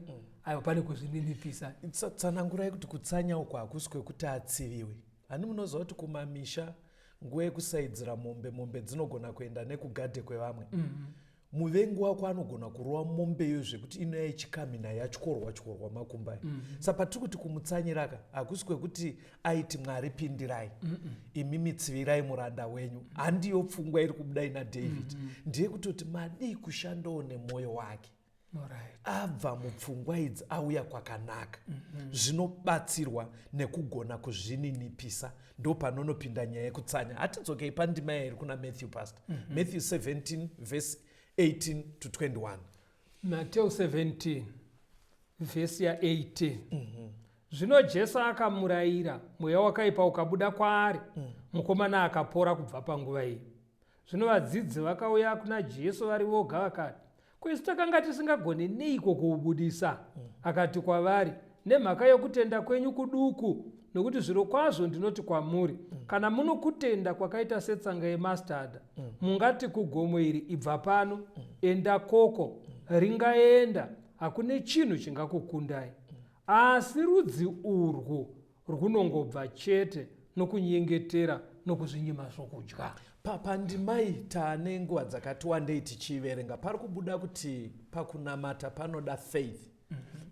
aiwa, pane kuzvininipisa. Tsanangurai kuti kutsanya uku hakusi kwekuti atsiviwe. Hani munoziva kuti kumamisha nguva yekusaidzira mombe, mombe dzinogona kuenda nekugadhe kwevamwe. Muvengi wako anogona kurova mombe iyo zvekuti inoya ichikamhina yatyorwa tyorwa makumba. Saka patiri kuti kumutsanyiraka hakusi kwekuti aiti Mwari pindirai, imimi tsivirai muranda wenyu. Handiyo pfungwa iri kubuda ina David. Ndeyekutoti madii kushandawo nemwoyo wake. Abva mupfungwa idzi auya kwakanaka. Zvinobatsirwa nekugona kuzvininipisa, ndo panonopinda nyaya yekutsanya. Hatidzokei pandima iri kuna Matthew, pastor. Matthew 17 verse 18 to 21. Mateo 17 vhesi ya18. Zvino Jesu akamurayira, mweya wakaipa ukabuda kwaari, mukomana akapora kubva panguva iyi. Zvino vadzidzi vakauya kuna Jesu vari voga vakati, ko isu takanga tisingagoni neiko kuubudisa? Akati kwavari, nemhaka yokutenda kwenyu kuduku, nokuti zvirokwazvo ndinoti kwamuri, kana munokutenda kwakaita setsanga yemastada, mungati kugomo iri, ibva pano, enda koko, ringaenda, hakune chinhu chingakukundai. Asi rudzi urwu rwunongobva chete nokunyengetera nokuzvinyima zvokudya. Pandimai taane nguva dzakati wandei tichiiverenga, pari kubuda kuti pakunamata panoda faith,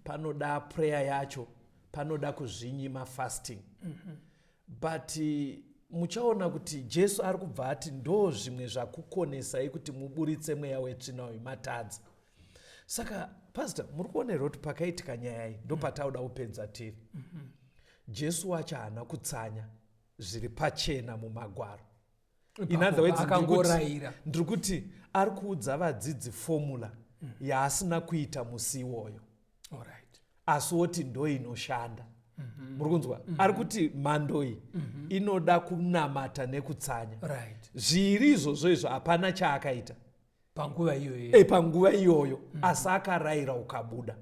panoda prayer yacho, panoda kuzvinyima, fasting. But muchaona kuti Jesu ari kubva ati ndo zvimwe zvakukonesai kuti muburitse mweya wetsvina uyu, matadza. Saka pastor, muri kuona here kuti pakaitika nyaya iyi ndo patauda kupedza tiri? Jesu wacho haana kutsanya zviri pachena mumagwaro. In other words, akangorayira. Ndiri kuti ari kuudza vadzidzi formula yaasina kuita musi iwoyo, asi woti ndo inoshanda. Muri kunzwa? Ari kuti mhando iyi inoda kunamata nekutsanya. Zviri izvozvo izvo hapana chaakaita panguva iyoyo. Panguva iyoyo, asi akarayira ukabuda.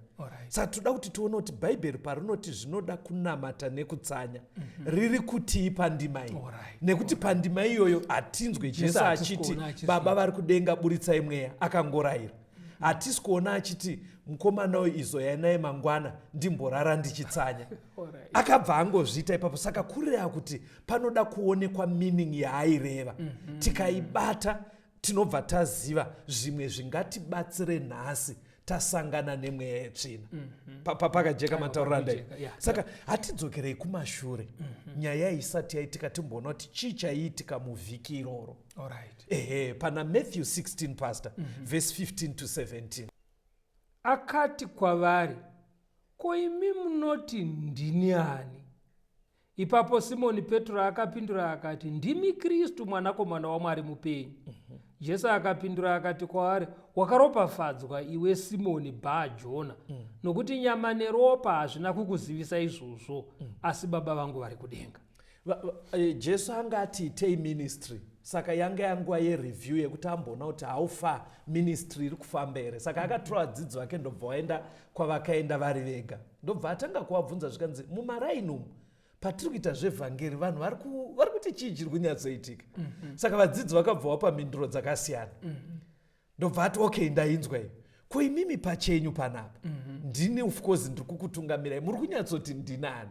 Saka toda kuti tione kuti Bhaibheri parinoti zvinoda kunamata nekutsanya, riri kutii pandima iyi? Nekuti pandima iyoyo hatinzwe Jesu hatisi achiti kuona achizviita. Baba vari kudenga, buritsai mweya. Akangorayira. Hatisi kuona achiti mukomana uyu izoyai naye mangwana ndimborara ndichitsanya. Akabva angozviita ipapo. Saka kureva kuti panoda kuonekwa meaning yaaireva. Tikaibata tinobva taziva zvimwe zvingatibatsire nhasi tasangana nemweya yetsvina. Pakajeka matauriro andai? Pakajeka, yeah. Saka hatidzokerei kumashure, nyaya isati yaitika, timboona kuti chii chaiitika muvhiki iroro. Ehe, pana Matthew 16, pastor, verse 15 to 17. Akati kwavari, ko imi munoti ndini ani? Ipapo Simoni Petro akapindura akati, ndimi Kristu, mwanakomana waMwari mupenyu. Jesu akapindura akati kwaari, Wakaropafadzwa iwe Simoni Bhaa Jona, nokuti nyama neropa hazvina kukuzivisa izvozvo, asi Baba vangu vari kudenga. Jesu anga ati itei ministry, saka yanga yanguva yereview yekuti amboona kuti how far ministry iri kufamba here. Saka akatora vadzidzi vake, ndobva vaenda kwavakaenda vari vega, ndobva atanga kuvabvunza, zvikanzi, mumaraini umu patiri kuita zvevhangeri, vanhu vari kuti chii chiri kunyatsoitika? Saka vadzidzi vakabva vapa mhinduro dzakasiyana. Ndobva ati, okay, ndainzwa iyi. Ko imimi pachenyu panapa, ndini, of course ndiri kukutungamirai, muri kunyatsoti ndinani?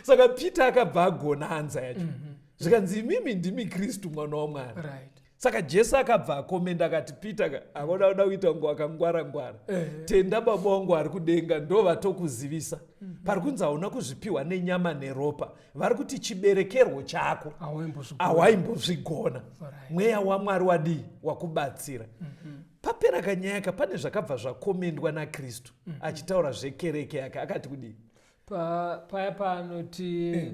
Saka Peter akabva agona answer yacho, zvikanzi, imimi ndimi Kristu, mwana waMwari. Saka Jesu akabva akomenda akati, Peter, akona kuda kuita kunge wakangwara ngwara, tenda Baba wangu ari kudenga, ndo vatokuzivisa. Pari kunzi hauna kuzvipiwa nenyama neropa, vari kuti chiberekerwo chako Hawaimbozvigona. Hawaimbozvigona. Mweya waMwari wadii? Wakubatsira. Papera kanyaya, pane zvakabva zvakomendwa naKristu achitaura zvekereke yake, akati kudii? Paya paanoti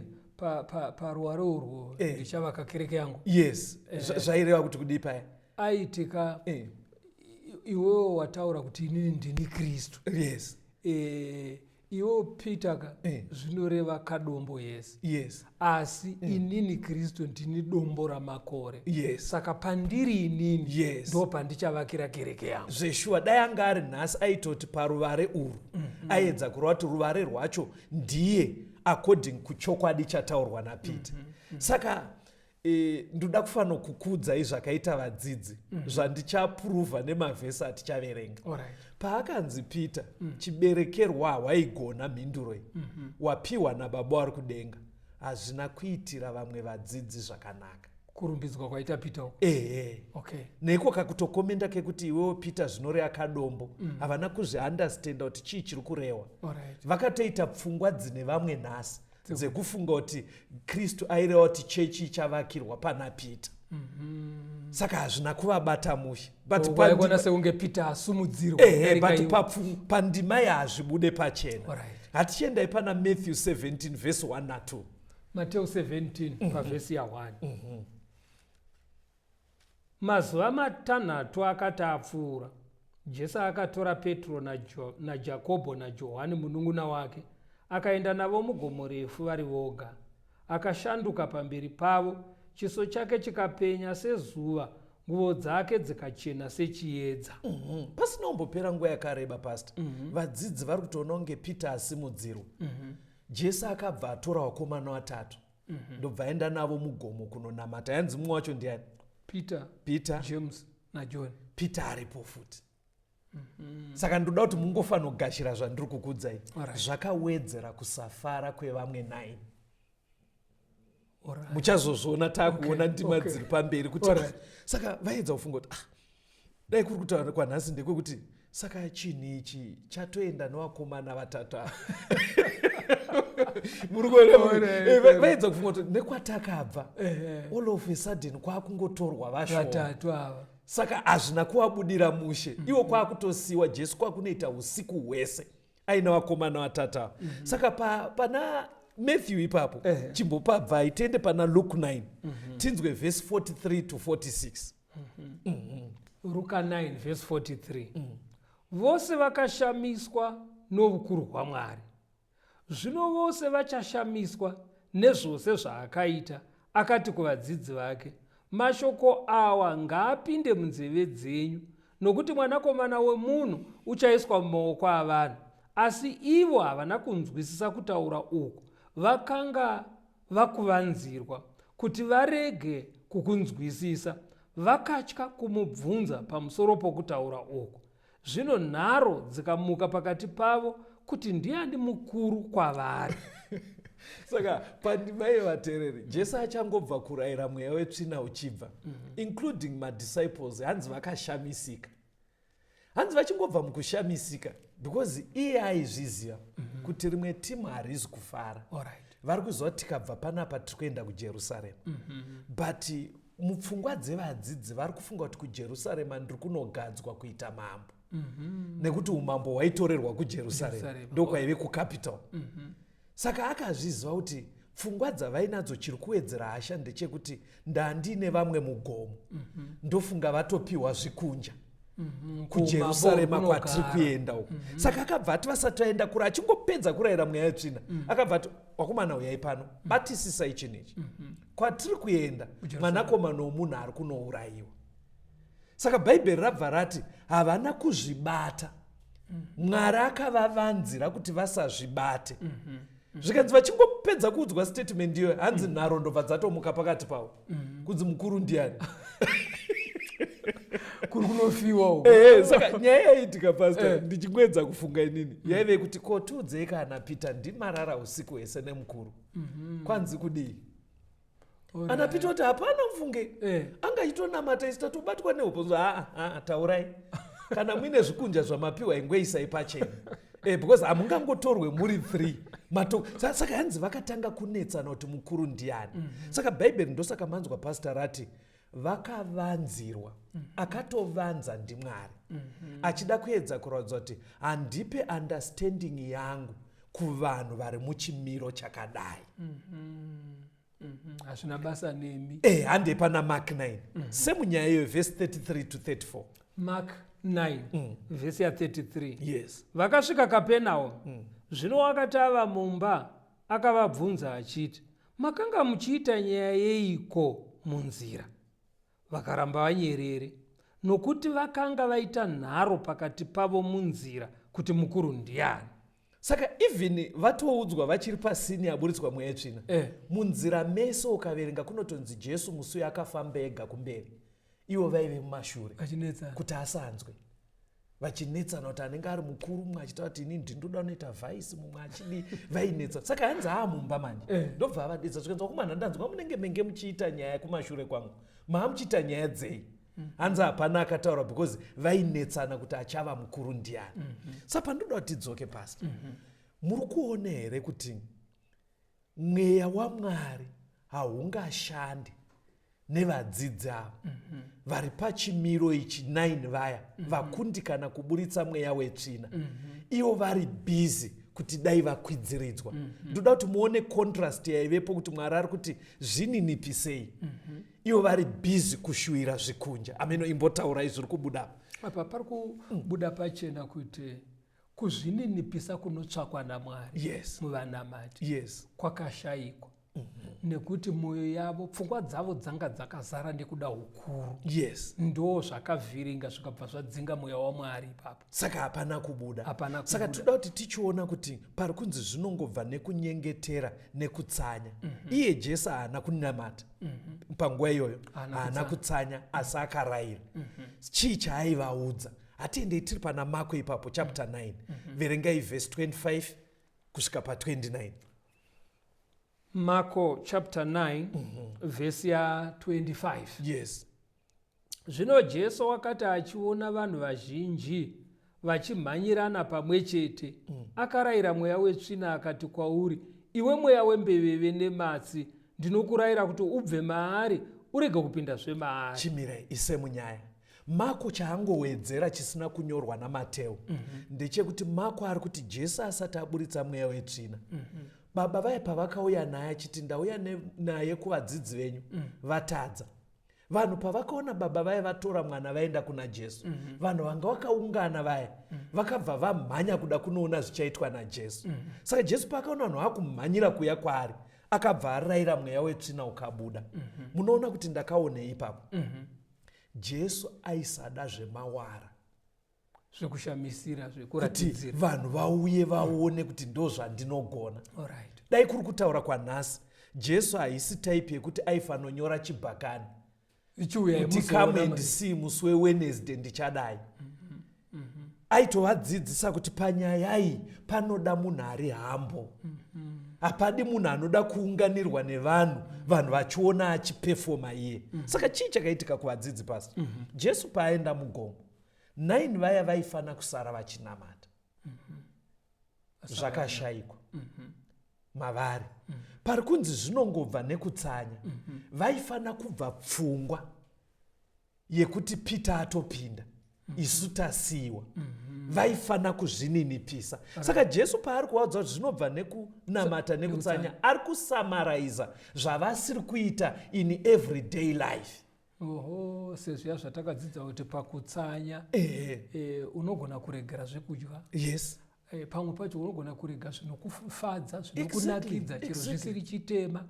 paruware urwo ndichavaka kereke yangu. Yes. Zvaireva kuti kudii paya? Aitika iwewo wataura kuti inini ndini Kristu. Iwewo Peter ka, zvinoreva kadombo, yes, asi inini Kristu ndini dombo ramakore. Saka pandiri inini ndo pandichavakira kereke yangu. Zveshuwa, dai anga ari nhasi aitoti paruvare urwu, aedza kureva kuti ruvare rwacho ndiye, according kuchokwadi chataurwa naPeter. Saka ndoda kufanira kukuudzai zvakaita vadzidzi, zvandichapuruvha nemavhesi atichaverenga. Paakanzi Peter, chiberekerwa hawaigona mhinduro iyi, wapiwa naBaba wari kudenga, hazvina kuitira vamwe vadzidzi zvakanaka. Kurumbidzwa kwaita Peter uko? Ehe. Neiko kakutokomenda kekuti iwewo Peter zvinoreva kadombo, havana kuzviundestanda kuti chii chiri kurehwa. Vakatoita pfungwa dzine vamwe nhasi dzekufunga kuti Kristu aireva kuti chechi ichavakirwa pana Peter. Saka hazvina kuvabata mushe. But Waigona sekunge Peter asumudzirwa ehe, kudarika but ivo. pandima yazvibude pachena. Hatichiendai pana Matthew 17 verse 1 na2. Mateo 17 pavhesi ya1. Mazuva 6 akati apfuura, Jesu akatora Petro naJakobho naJohani munun'una wake, akaenda navo mugomo refu vari voga. Akashanduka pamberi pavo, chiso chake chikapenya sezuva, nguvo dzake dzikachena sechiedza. Pasina kumbopera nguva yakareba, pastor, vadzidzi vari kutoona kunge Peter asimudzirwa. Jesu akabva atora vakomana vatatu, ndobva aenda navo mugomo kunonamata. Yanzi mumwe wacho ndiani? Peter. Peter. James naJohn. Peter aripo futi. Saka ndoda kuti mungofanira kugashira zvandiri kukudzai. Zvakawedzera kusafara kwevamwe 9. Muchazozviona taakuona ndima dziri pamberi kuti saka vaedza kufunga kuti, ah, dai kuri kutaura kwanhasi ndekwekuti saka chinhu ichi chatoenda nevakomana vatatu ava. Muri kuona? Vaedza kufunga kuti nekwatakabva, all of a sudden kwakungotorwa vashoma vatatu ava. Saka hazvina kuvabudira mushe. Iwo kwakutosiyiwa, Jesu kwakunoita usiku hwese aina vakomana vatatu ava. Saka pana Matthew ipapo chimbopabvai, tiende pana Luke 9, tinzwe vhesi 43 to 46. Ruka 9 vhesi 43. Vose vakashamiswa noukuru hwaMwari. Zvino vose vachashamiswa nezvose zvaakaita, akati kuvadzidzi vake, mashoko awa ngaapinde munzeve dzenyu, nokuti Mwanakomana wemunhu uchaiswa mumaoko avanhu. Asi ivo havana kunzwisisa kutaura uku, vakanga vakuvanzirwa kuti varege kukunzwisisa, vakatya kumubvunza pamusoro pokutaura uku. Zvino nharo dzikamuka pakati pavo kuti ndiani mukuru kwavari. Saka pandima yevateereri, Jesu achangobva kurayira mweya wetsvina uchibva, including madisciples, hanzi vakashamisika. Hanzi vachingobva mukushamisika, because iye aizviziva kuti rimwe timu harizi kufara. Vari kuziva kuti tikabva panapa tiri kuenda kuJerusarema, but mupfungwa dzevadzidzi vari kufunga kuti kuJerusarema ndiri kunogadzwa kuita mambo, nekuti umambo hwaitorerwa kuJerusarema, Jerusarema. Ndokwaive kucapital. Saka akazviziva kuti Pfungwa dzavainadzo, chiri kuwedzera hasha ndechekuti ndandine vamwe mugomo, ndofunga vatopiwa zvikunja kuJerusarema kwatiri kuenda uku. Saka akabva ati vasati vaenda kure, achingopedza kurayira mweya yetsvina, akabva ati, "Wakomana, uyai pano, batisisai chinhu ichi. Kwatiri kuenda, Mwanakomana womunhu ari kunourayiwa." Saka Bhaibheri rabva rati havana kuzvibata. Mwari akavavanzira kuti vasazvibate. Zvikanzi vachingopedza kuudzwa statement iyoyo, hanzi nharo ndobva dzatomuka pakati pavo kunzi mukuru ndiani. Kuri kunofiwa uko. Ehe, saka nyaya yaiitika, pastor, ndichingoedza kufunga inini, yaive kuti ko tiudzei kana Peter ndimarara usiku hwese nemukuru, kwanzi kudii? Ana Peter kuti hapana, mufunge. Anga achitonamata, isi tatobatwa nehope. Aa, aa, taurai kana muine zvikunja zvamapiwa, ingoisai pachena, because hamungangotorwe muri 3 mato. Saka hanzi vakatanga kunetsana kuti mukuru ndiani. Saka Bhaibheri, ndosaka manzwa pastor rati vakavanzirwa. Akatovanza ndiMwari, achida kuedza kuratidza kuti handipe understanding yangu kuvanhu vari muchimiro chakadai. Hazvina basa nemi. Handei pana Mark 9, semunyaya iyoyo, vhesi 33 to 34. Mark 9, vhesi ya33. Yes. Vakasvika Kapenaum. Zvino wakati ava mumba, akavabvunza achiti, "Makanga muchiita nyaya yeiko munzira?" Vakaramba vanyerere, nokuti vakanga vaita nharo pakati pavo munzira kuti mukuru ndiani. Saka even vatoudzwa vachiri pasini aburitswa mweya yetsvina, munzira mese ukaverenga kunotonzi Jesu musi uyo akafamba ega kumberi, ivo vaive mumashure. Vachinetsana. Kuti asanzwe vachinetsana kuti anenge ari mukuru, mumwe achitaura kuti ini ndindoda unoita vice, mumwe achidi, vainetsa. Saka hanzi aamumba manje, ndobva avadedza, zvikanzi, "Vakomana, ndanzwa munenge menge muchiita nyaya kumashure kwangu, maa muchiita nyaya dzei?" Hanzi hapana akataura because vainetsana kuti achava mukuru ndiani. Saka pandoda kuti tidzoke pasi, muri kuona here kuti mweya waMwari haungashandi nevadzidzi ava vari pachimiro ichi 9 vaya vakundikana kuburitsa mweya wetsvina, ivo vari busy kuti dai vakwidziridzwa? Ndoda kuti muone contrast yaivepo, kuti Mwari ari kuti zvininipisei, ivo vari busy kushuvira zvikunja. Ameno, imbotaurai zviri kubuda. Apa pari kubuda pachena kuti kuzvininipisa kunotsvakwa naMwari muvanamati kwakashayikwa, nekuti mwoyo yavo, pfungwa dzavo dzanga dzakazara nekuda ukuru. Ndo zvakavhiringa, zvikabva zvadzinga mweya waMwari ipapo. Saka hapana kubuda. Hapana Saka kubuda. Toda kuti tichiona kuti pari kunzi zvinongobva nekunyengetera nekutsanya. Iye Jesu haana kunamata panguva iyoyo. Haana. Haana kutsanya, asi akarayira. Chii chaaivaudza? Hatiendei, tiri pana Mako ipapo, chapter 9, verengai vhesi 25 kusvika pa29. Marko chapter 9, vhesi ya25. Yes. Zvino Jesu wakati achiona vanhu vazhinji vachimhanyirana pamwe chete, akarayira mweya wetsvina akati kwauri, "Iwe mweya wembeveve nematsi, ndinokurayira kuti ubve maari, urege kupindazve maari." Chimirai, ise munyaya Mako chaangowedzera chisina kunyorwa naMateo ndechekuti Mako ari kuti Jesu asati aburitsa mweya wetsvina, baba vaya pavakauya naye achiti, "Ndauya naye kuvadzidzi venyu, vatadza." Vanhu pavakaona baba vaya vatora mwana vaenda kuna Jesu, vanhu vanga vakaungana vaya vakabva vamhanya kuda kunoona zvichaitwa naJesu. Saka Jesu paakaona vanhu vakumhanyira kuya kwaari, akabva arayira mweya wetsvina, ukabuda. Munoona kuti ndakaonei ipapo? Jesu aisada zvemawara, zvekushamisira, kuti zvekuratidzira, vanhu vauye vaone kuti ndo zvandinogona. Dai kuri kutaura kwanhasi, Jesu haisi type yekuti aifanonyora chibhakani ichiuya kuti "Come and see, musi weWednesday ndichadai." Aitovadzidzisa kuti panyaya iyi panoda munhu ari humble, hapadi munhu anoda kuunganirwa nevanhu, vanhu vachiona achipefoma iye. Saka chii chakaitika kuvadzidzi pasi Jesu paaenda mugomo? 9 vaya vaifana kusara vachinamata, zvakashayikwa mavari. Pari kunzi zvinongobva nekutsanya. Vaifana kubva pfungwa yekuti Peter atopinda, isu tasiyiwa. Vaifana kuzvininipisa. Saka Jesu paari kuvaudza kuti zvinobva nekunamata nekutsanya, ari kusamaraiza zvavasiri kuita in everyday life. Oho, sezviya zvatakadzidza kuti pakutsanya unogona kuregera zvekudya. Pamwe pacho unogona kurega zvinokufadza, zvinokunakidza, chero zvisiri chitema,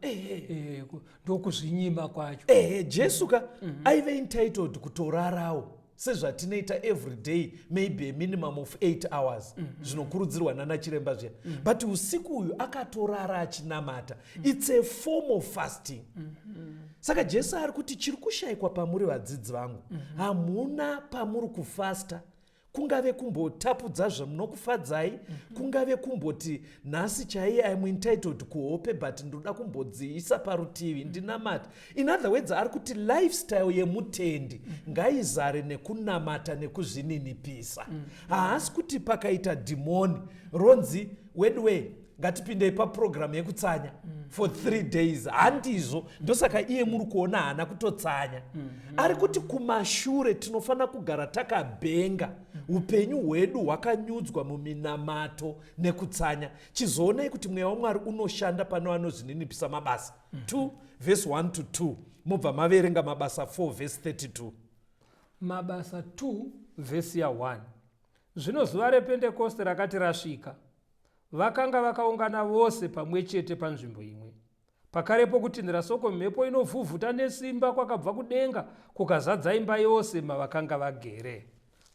ndokuzvinyima kwacho. Jesu ka aive entitled kutorarawo sezvatinoita every day, maybe a minimum of 8 hours, zvinokurudzirwa nana chiremba zviya, but usiku uyu akatorara achinamata. It's a form of fasting. Saka Jesu ari kuti chiri kushayikwa pamuri, vadzidzi vangu, hamuna pamuri kufasta, kungave kumbotapudza zvamunokufadzai, kungave kumboti nhasi chaiye I'm entitled kuhope, but ndoda kumbodziisa parutivi ndinamata. In other words, ari kuti lifestyle yemutendi ngaizare nekunamata nekuzvininipisa. Haasi kuti pakaita dhimoni ronzi, "Wedway, ngatipindei papurogiramu yekutsanya for 3 days." Handizvo. Ndosaka iye muri kuona haana kutotsanya. Ari kuti kumashure tinofanira kugara takabhenga, upenyu hwedu hwakanyudzwa muminamato nekutsanya. Chizoonai kuti mweya waMwari unoshanda pano vanozvininipisa. Mabasa 2 vhesi 1 to 2, mobva maverenga Mabasa 4 vhesi 32. Mabasa 2 vhesi ya1. Zvino zuva rePentekoste rakati rasvika, vakanga vakaungana vose pamwe chete panzvimbo imwe. Pakarepo kutinhira sokwemhepo inovhuvhuta nesimba kwakabva kudenga, kukazadza imba yose mavakanga vagere.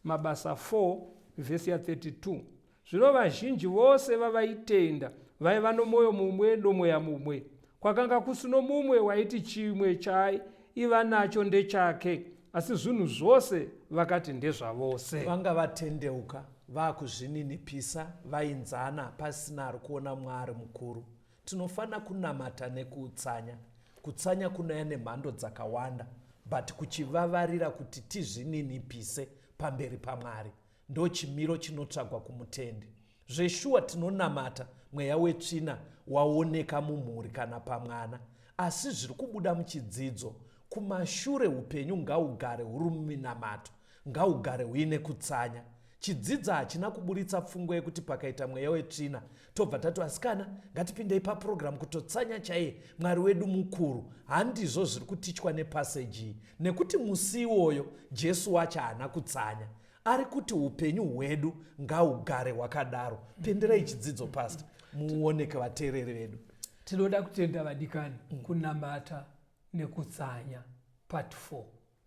Mabasa 4 vhesi ya32. Zvino vazhinji vose vavaitenda vaiva nomwoyo mumwe nomweya mumwe. Kwakanga kusino mumwe waiti chimwe chaiva nacho ndechake, asi zvinhu zvose vakati ndezvavose. Vanga vatendeuka, vaakuzvininipisa, vainzana pasina ari kuona. Mwari mukuru. Tinofanira kunamata nekutsanya. Kutsanya kunouya nemhando dzakawanda, but kuchivavarira kuti tizvininipise pamberi paMwari, ndo chimiro chinotsvagwa kumutendi. Zveshuwa tinonamata mweya wetsvina waoneka mumhuri kana pamwana, asi zviri kubuda muchidzidzo kumashure, upenyu ngaugare huri muminamato, ngaugare huine kutsanya. Chidzidzo hachina kuburitsa pfungwa yekuti pakaita mweya wetsvina tobva tati, "Asikana, ngatipindei papurogiramu kutotsanya chaiye, Mwari wedu mukuru." Handizvo zviri kutichwa nepaseji iyi, nekuti musi iwoyo Jesu wacho haana kutsanya. Ari kuti upenyu hwedu ngaugare hwakadaro. Penderai chidzidzo, pastor, muoneke vateereri vedu. Tinoda kutenda, vadikani. Kunamata nekutsanya part 4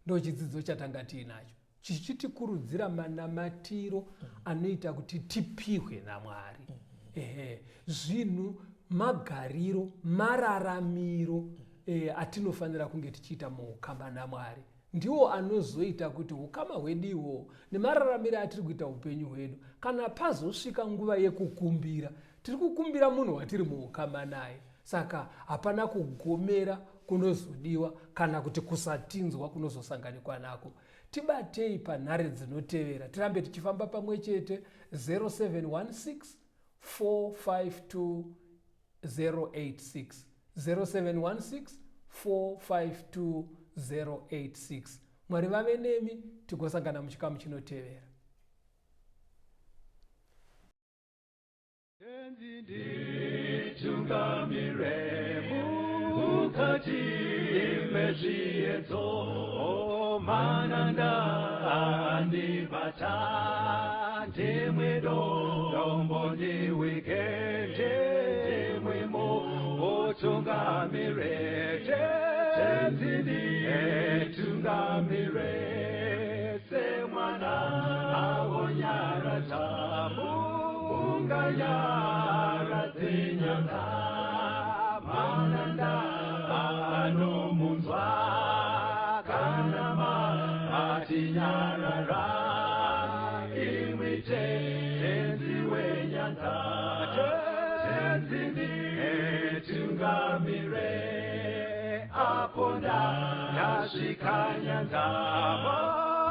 ndo chidzidzo chatanga tiinacho, chichitikurudzira manamatiro anoita kuti tipihwe naMwari. Ehe, zvinhu, magariro, mararamiro atinofanira kunge tichiita muukama naMwari ndiwo anozoita kuti ukama hwedu ihwohwo nemararamiro atiri kuita upenyu hwedu, kana pazosvika nguva yekukumbira, tiri kukumbira munhu watiri muukama naye. Saka hapana kugomera kunozodiwa kana kuti kusatinzwa kunozosanganikwa nako. Tibatei panhare dzinotevera, tirambe tichifamba pamwe chete: 0716 452 086, 0716 452 086. Mwari vave nemi, tigosangana muchikamu chinotevera. Tenzi nditungamire mukati mezviedzo, mananda andibata, ndimwe dombo ndiwike, ndimwimo utungamire. Tenzi nditungamire semwana awonyaradza munganyaradze nyanza, mananda anomunzwa kana matinyarara. Imwi Tenzi wenyanza, Tenzi nditungamire apo ndasvika nyanza,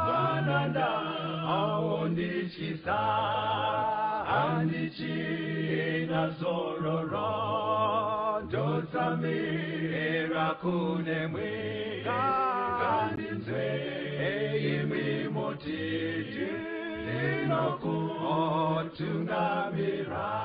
mananda aondityisa, handichina zororo, ndotsamira kunemwi. Ngandinzwe imwi mutiti. Ndinokutungamira.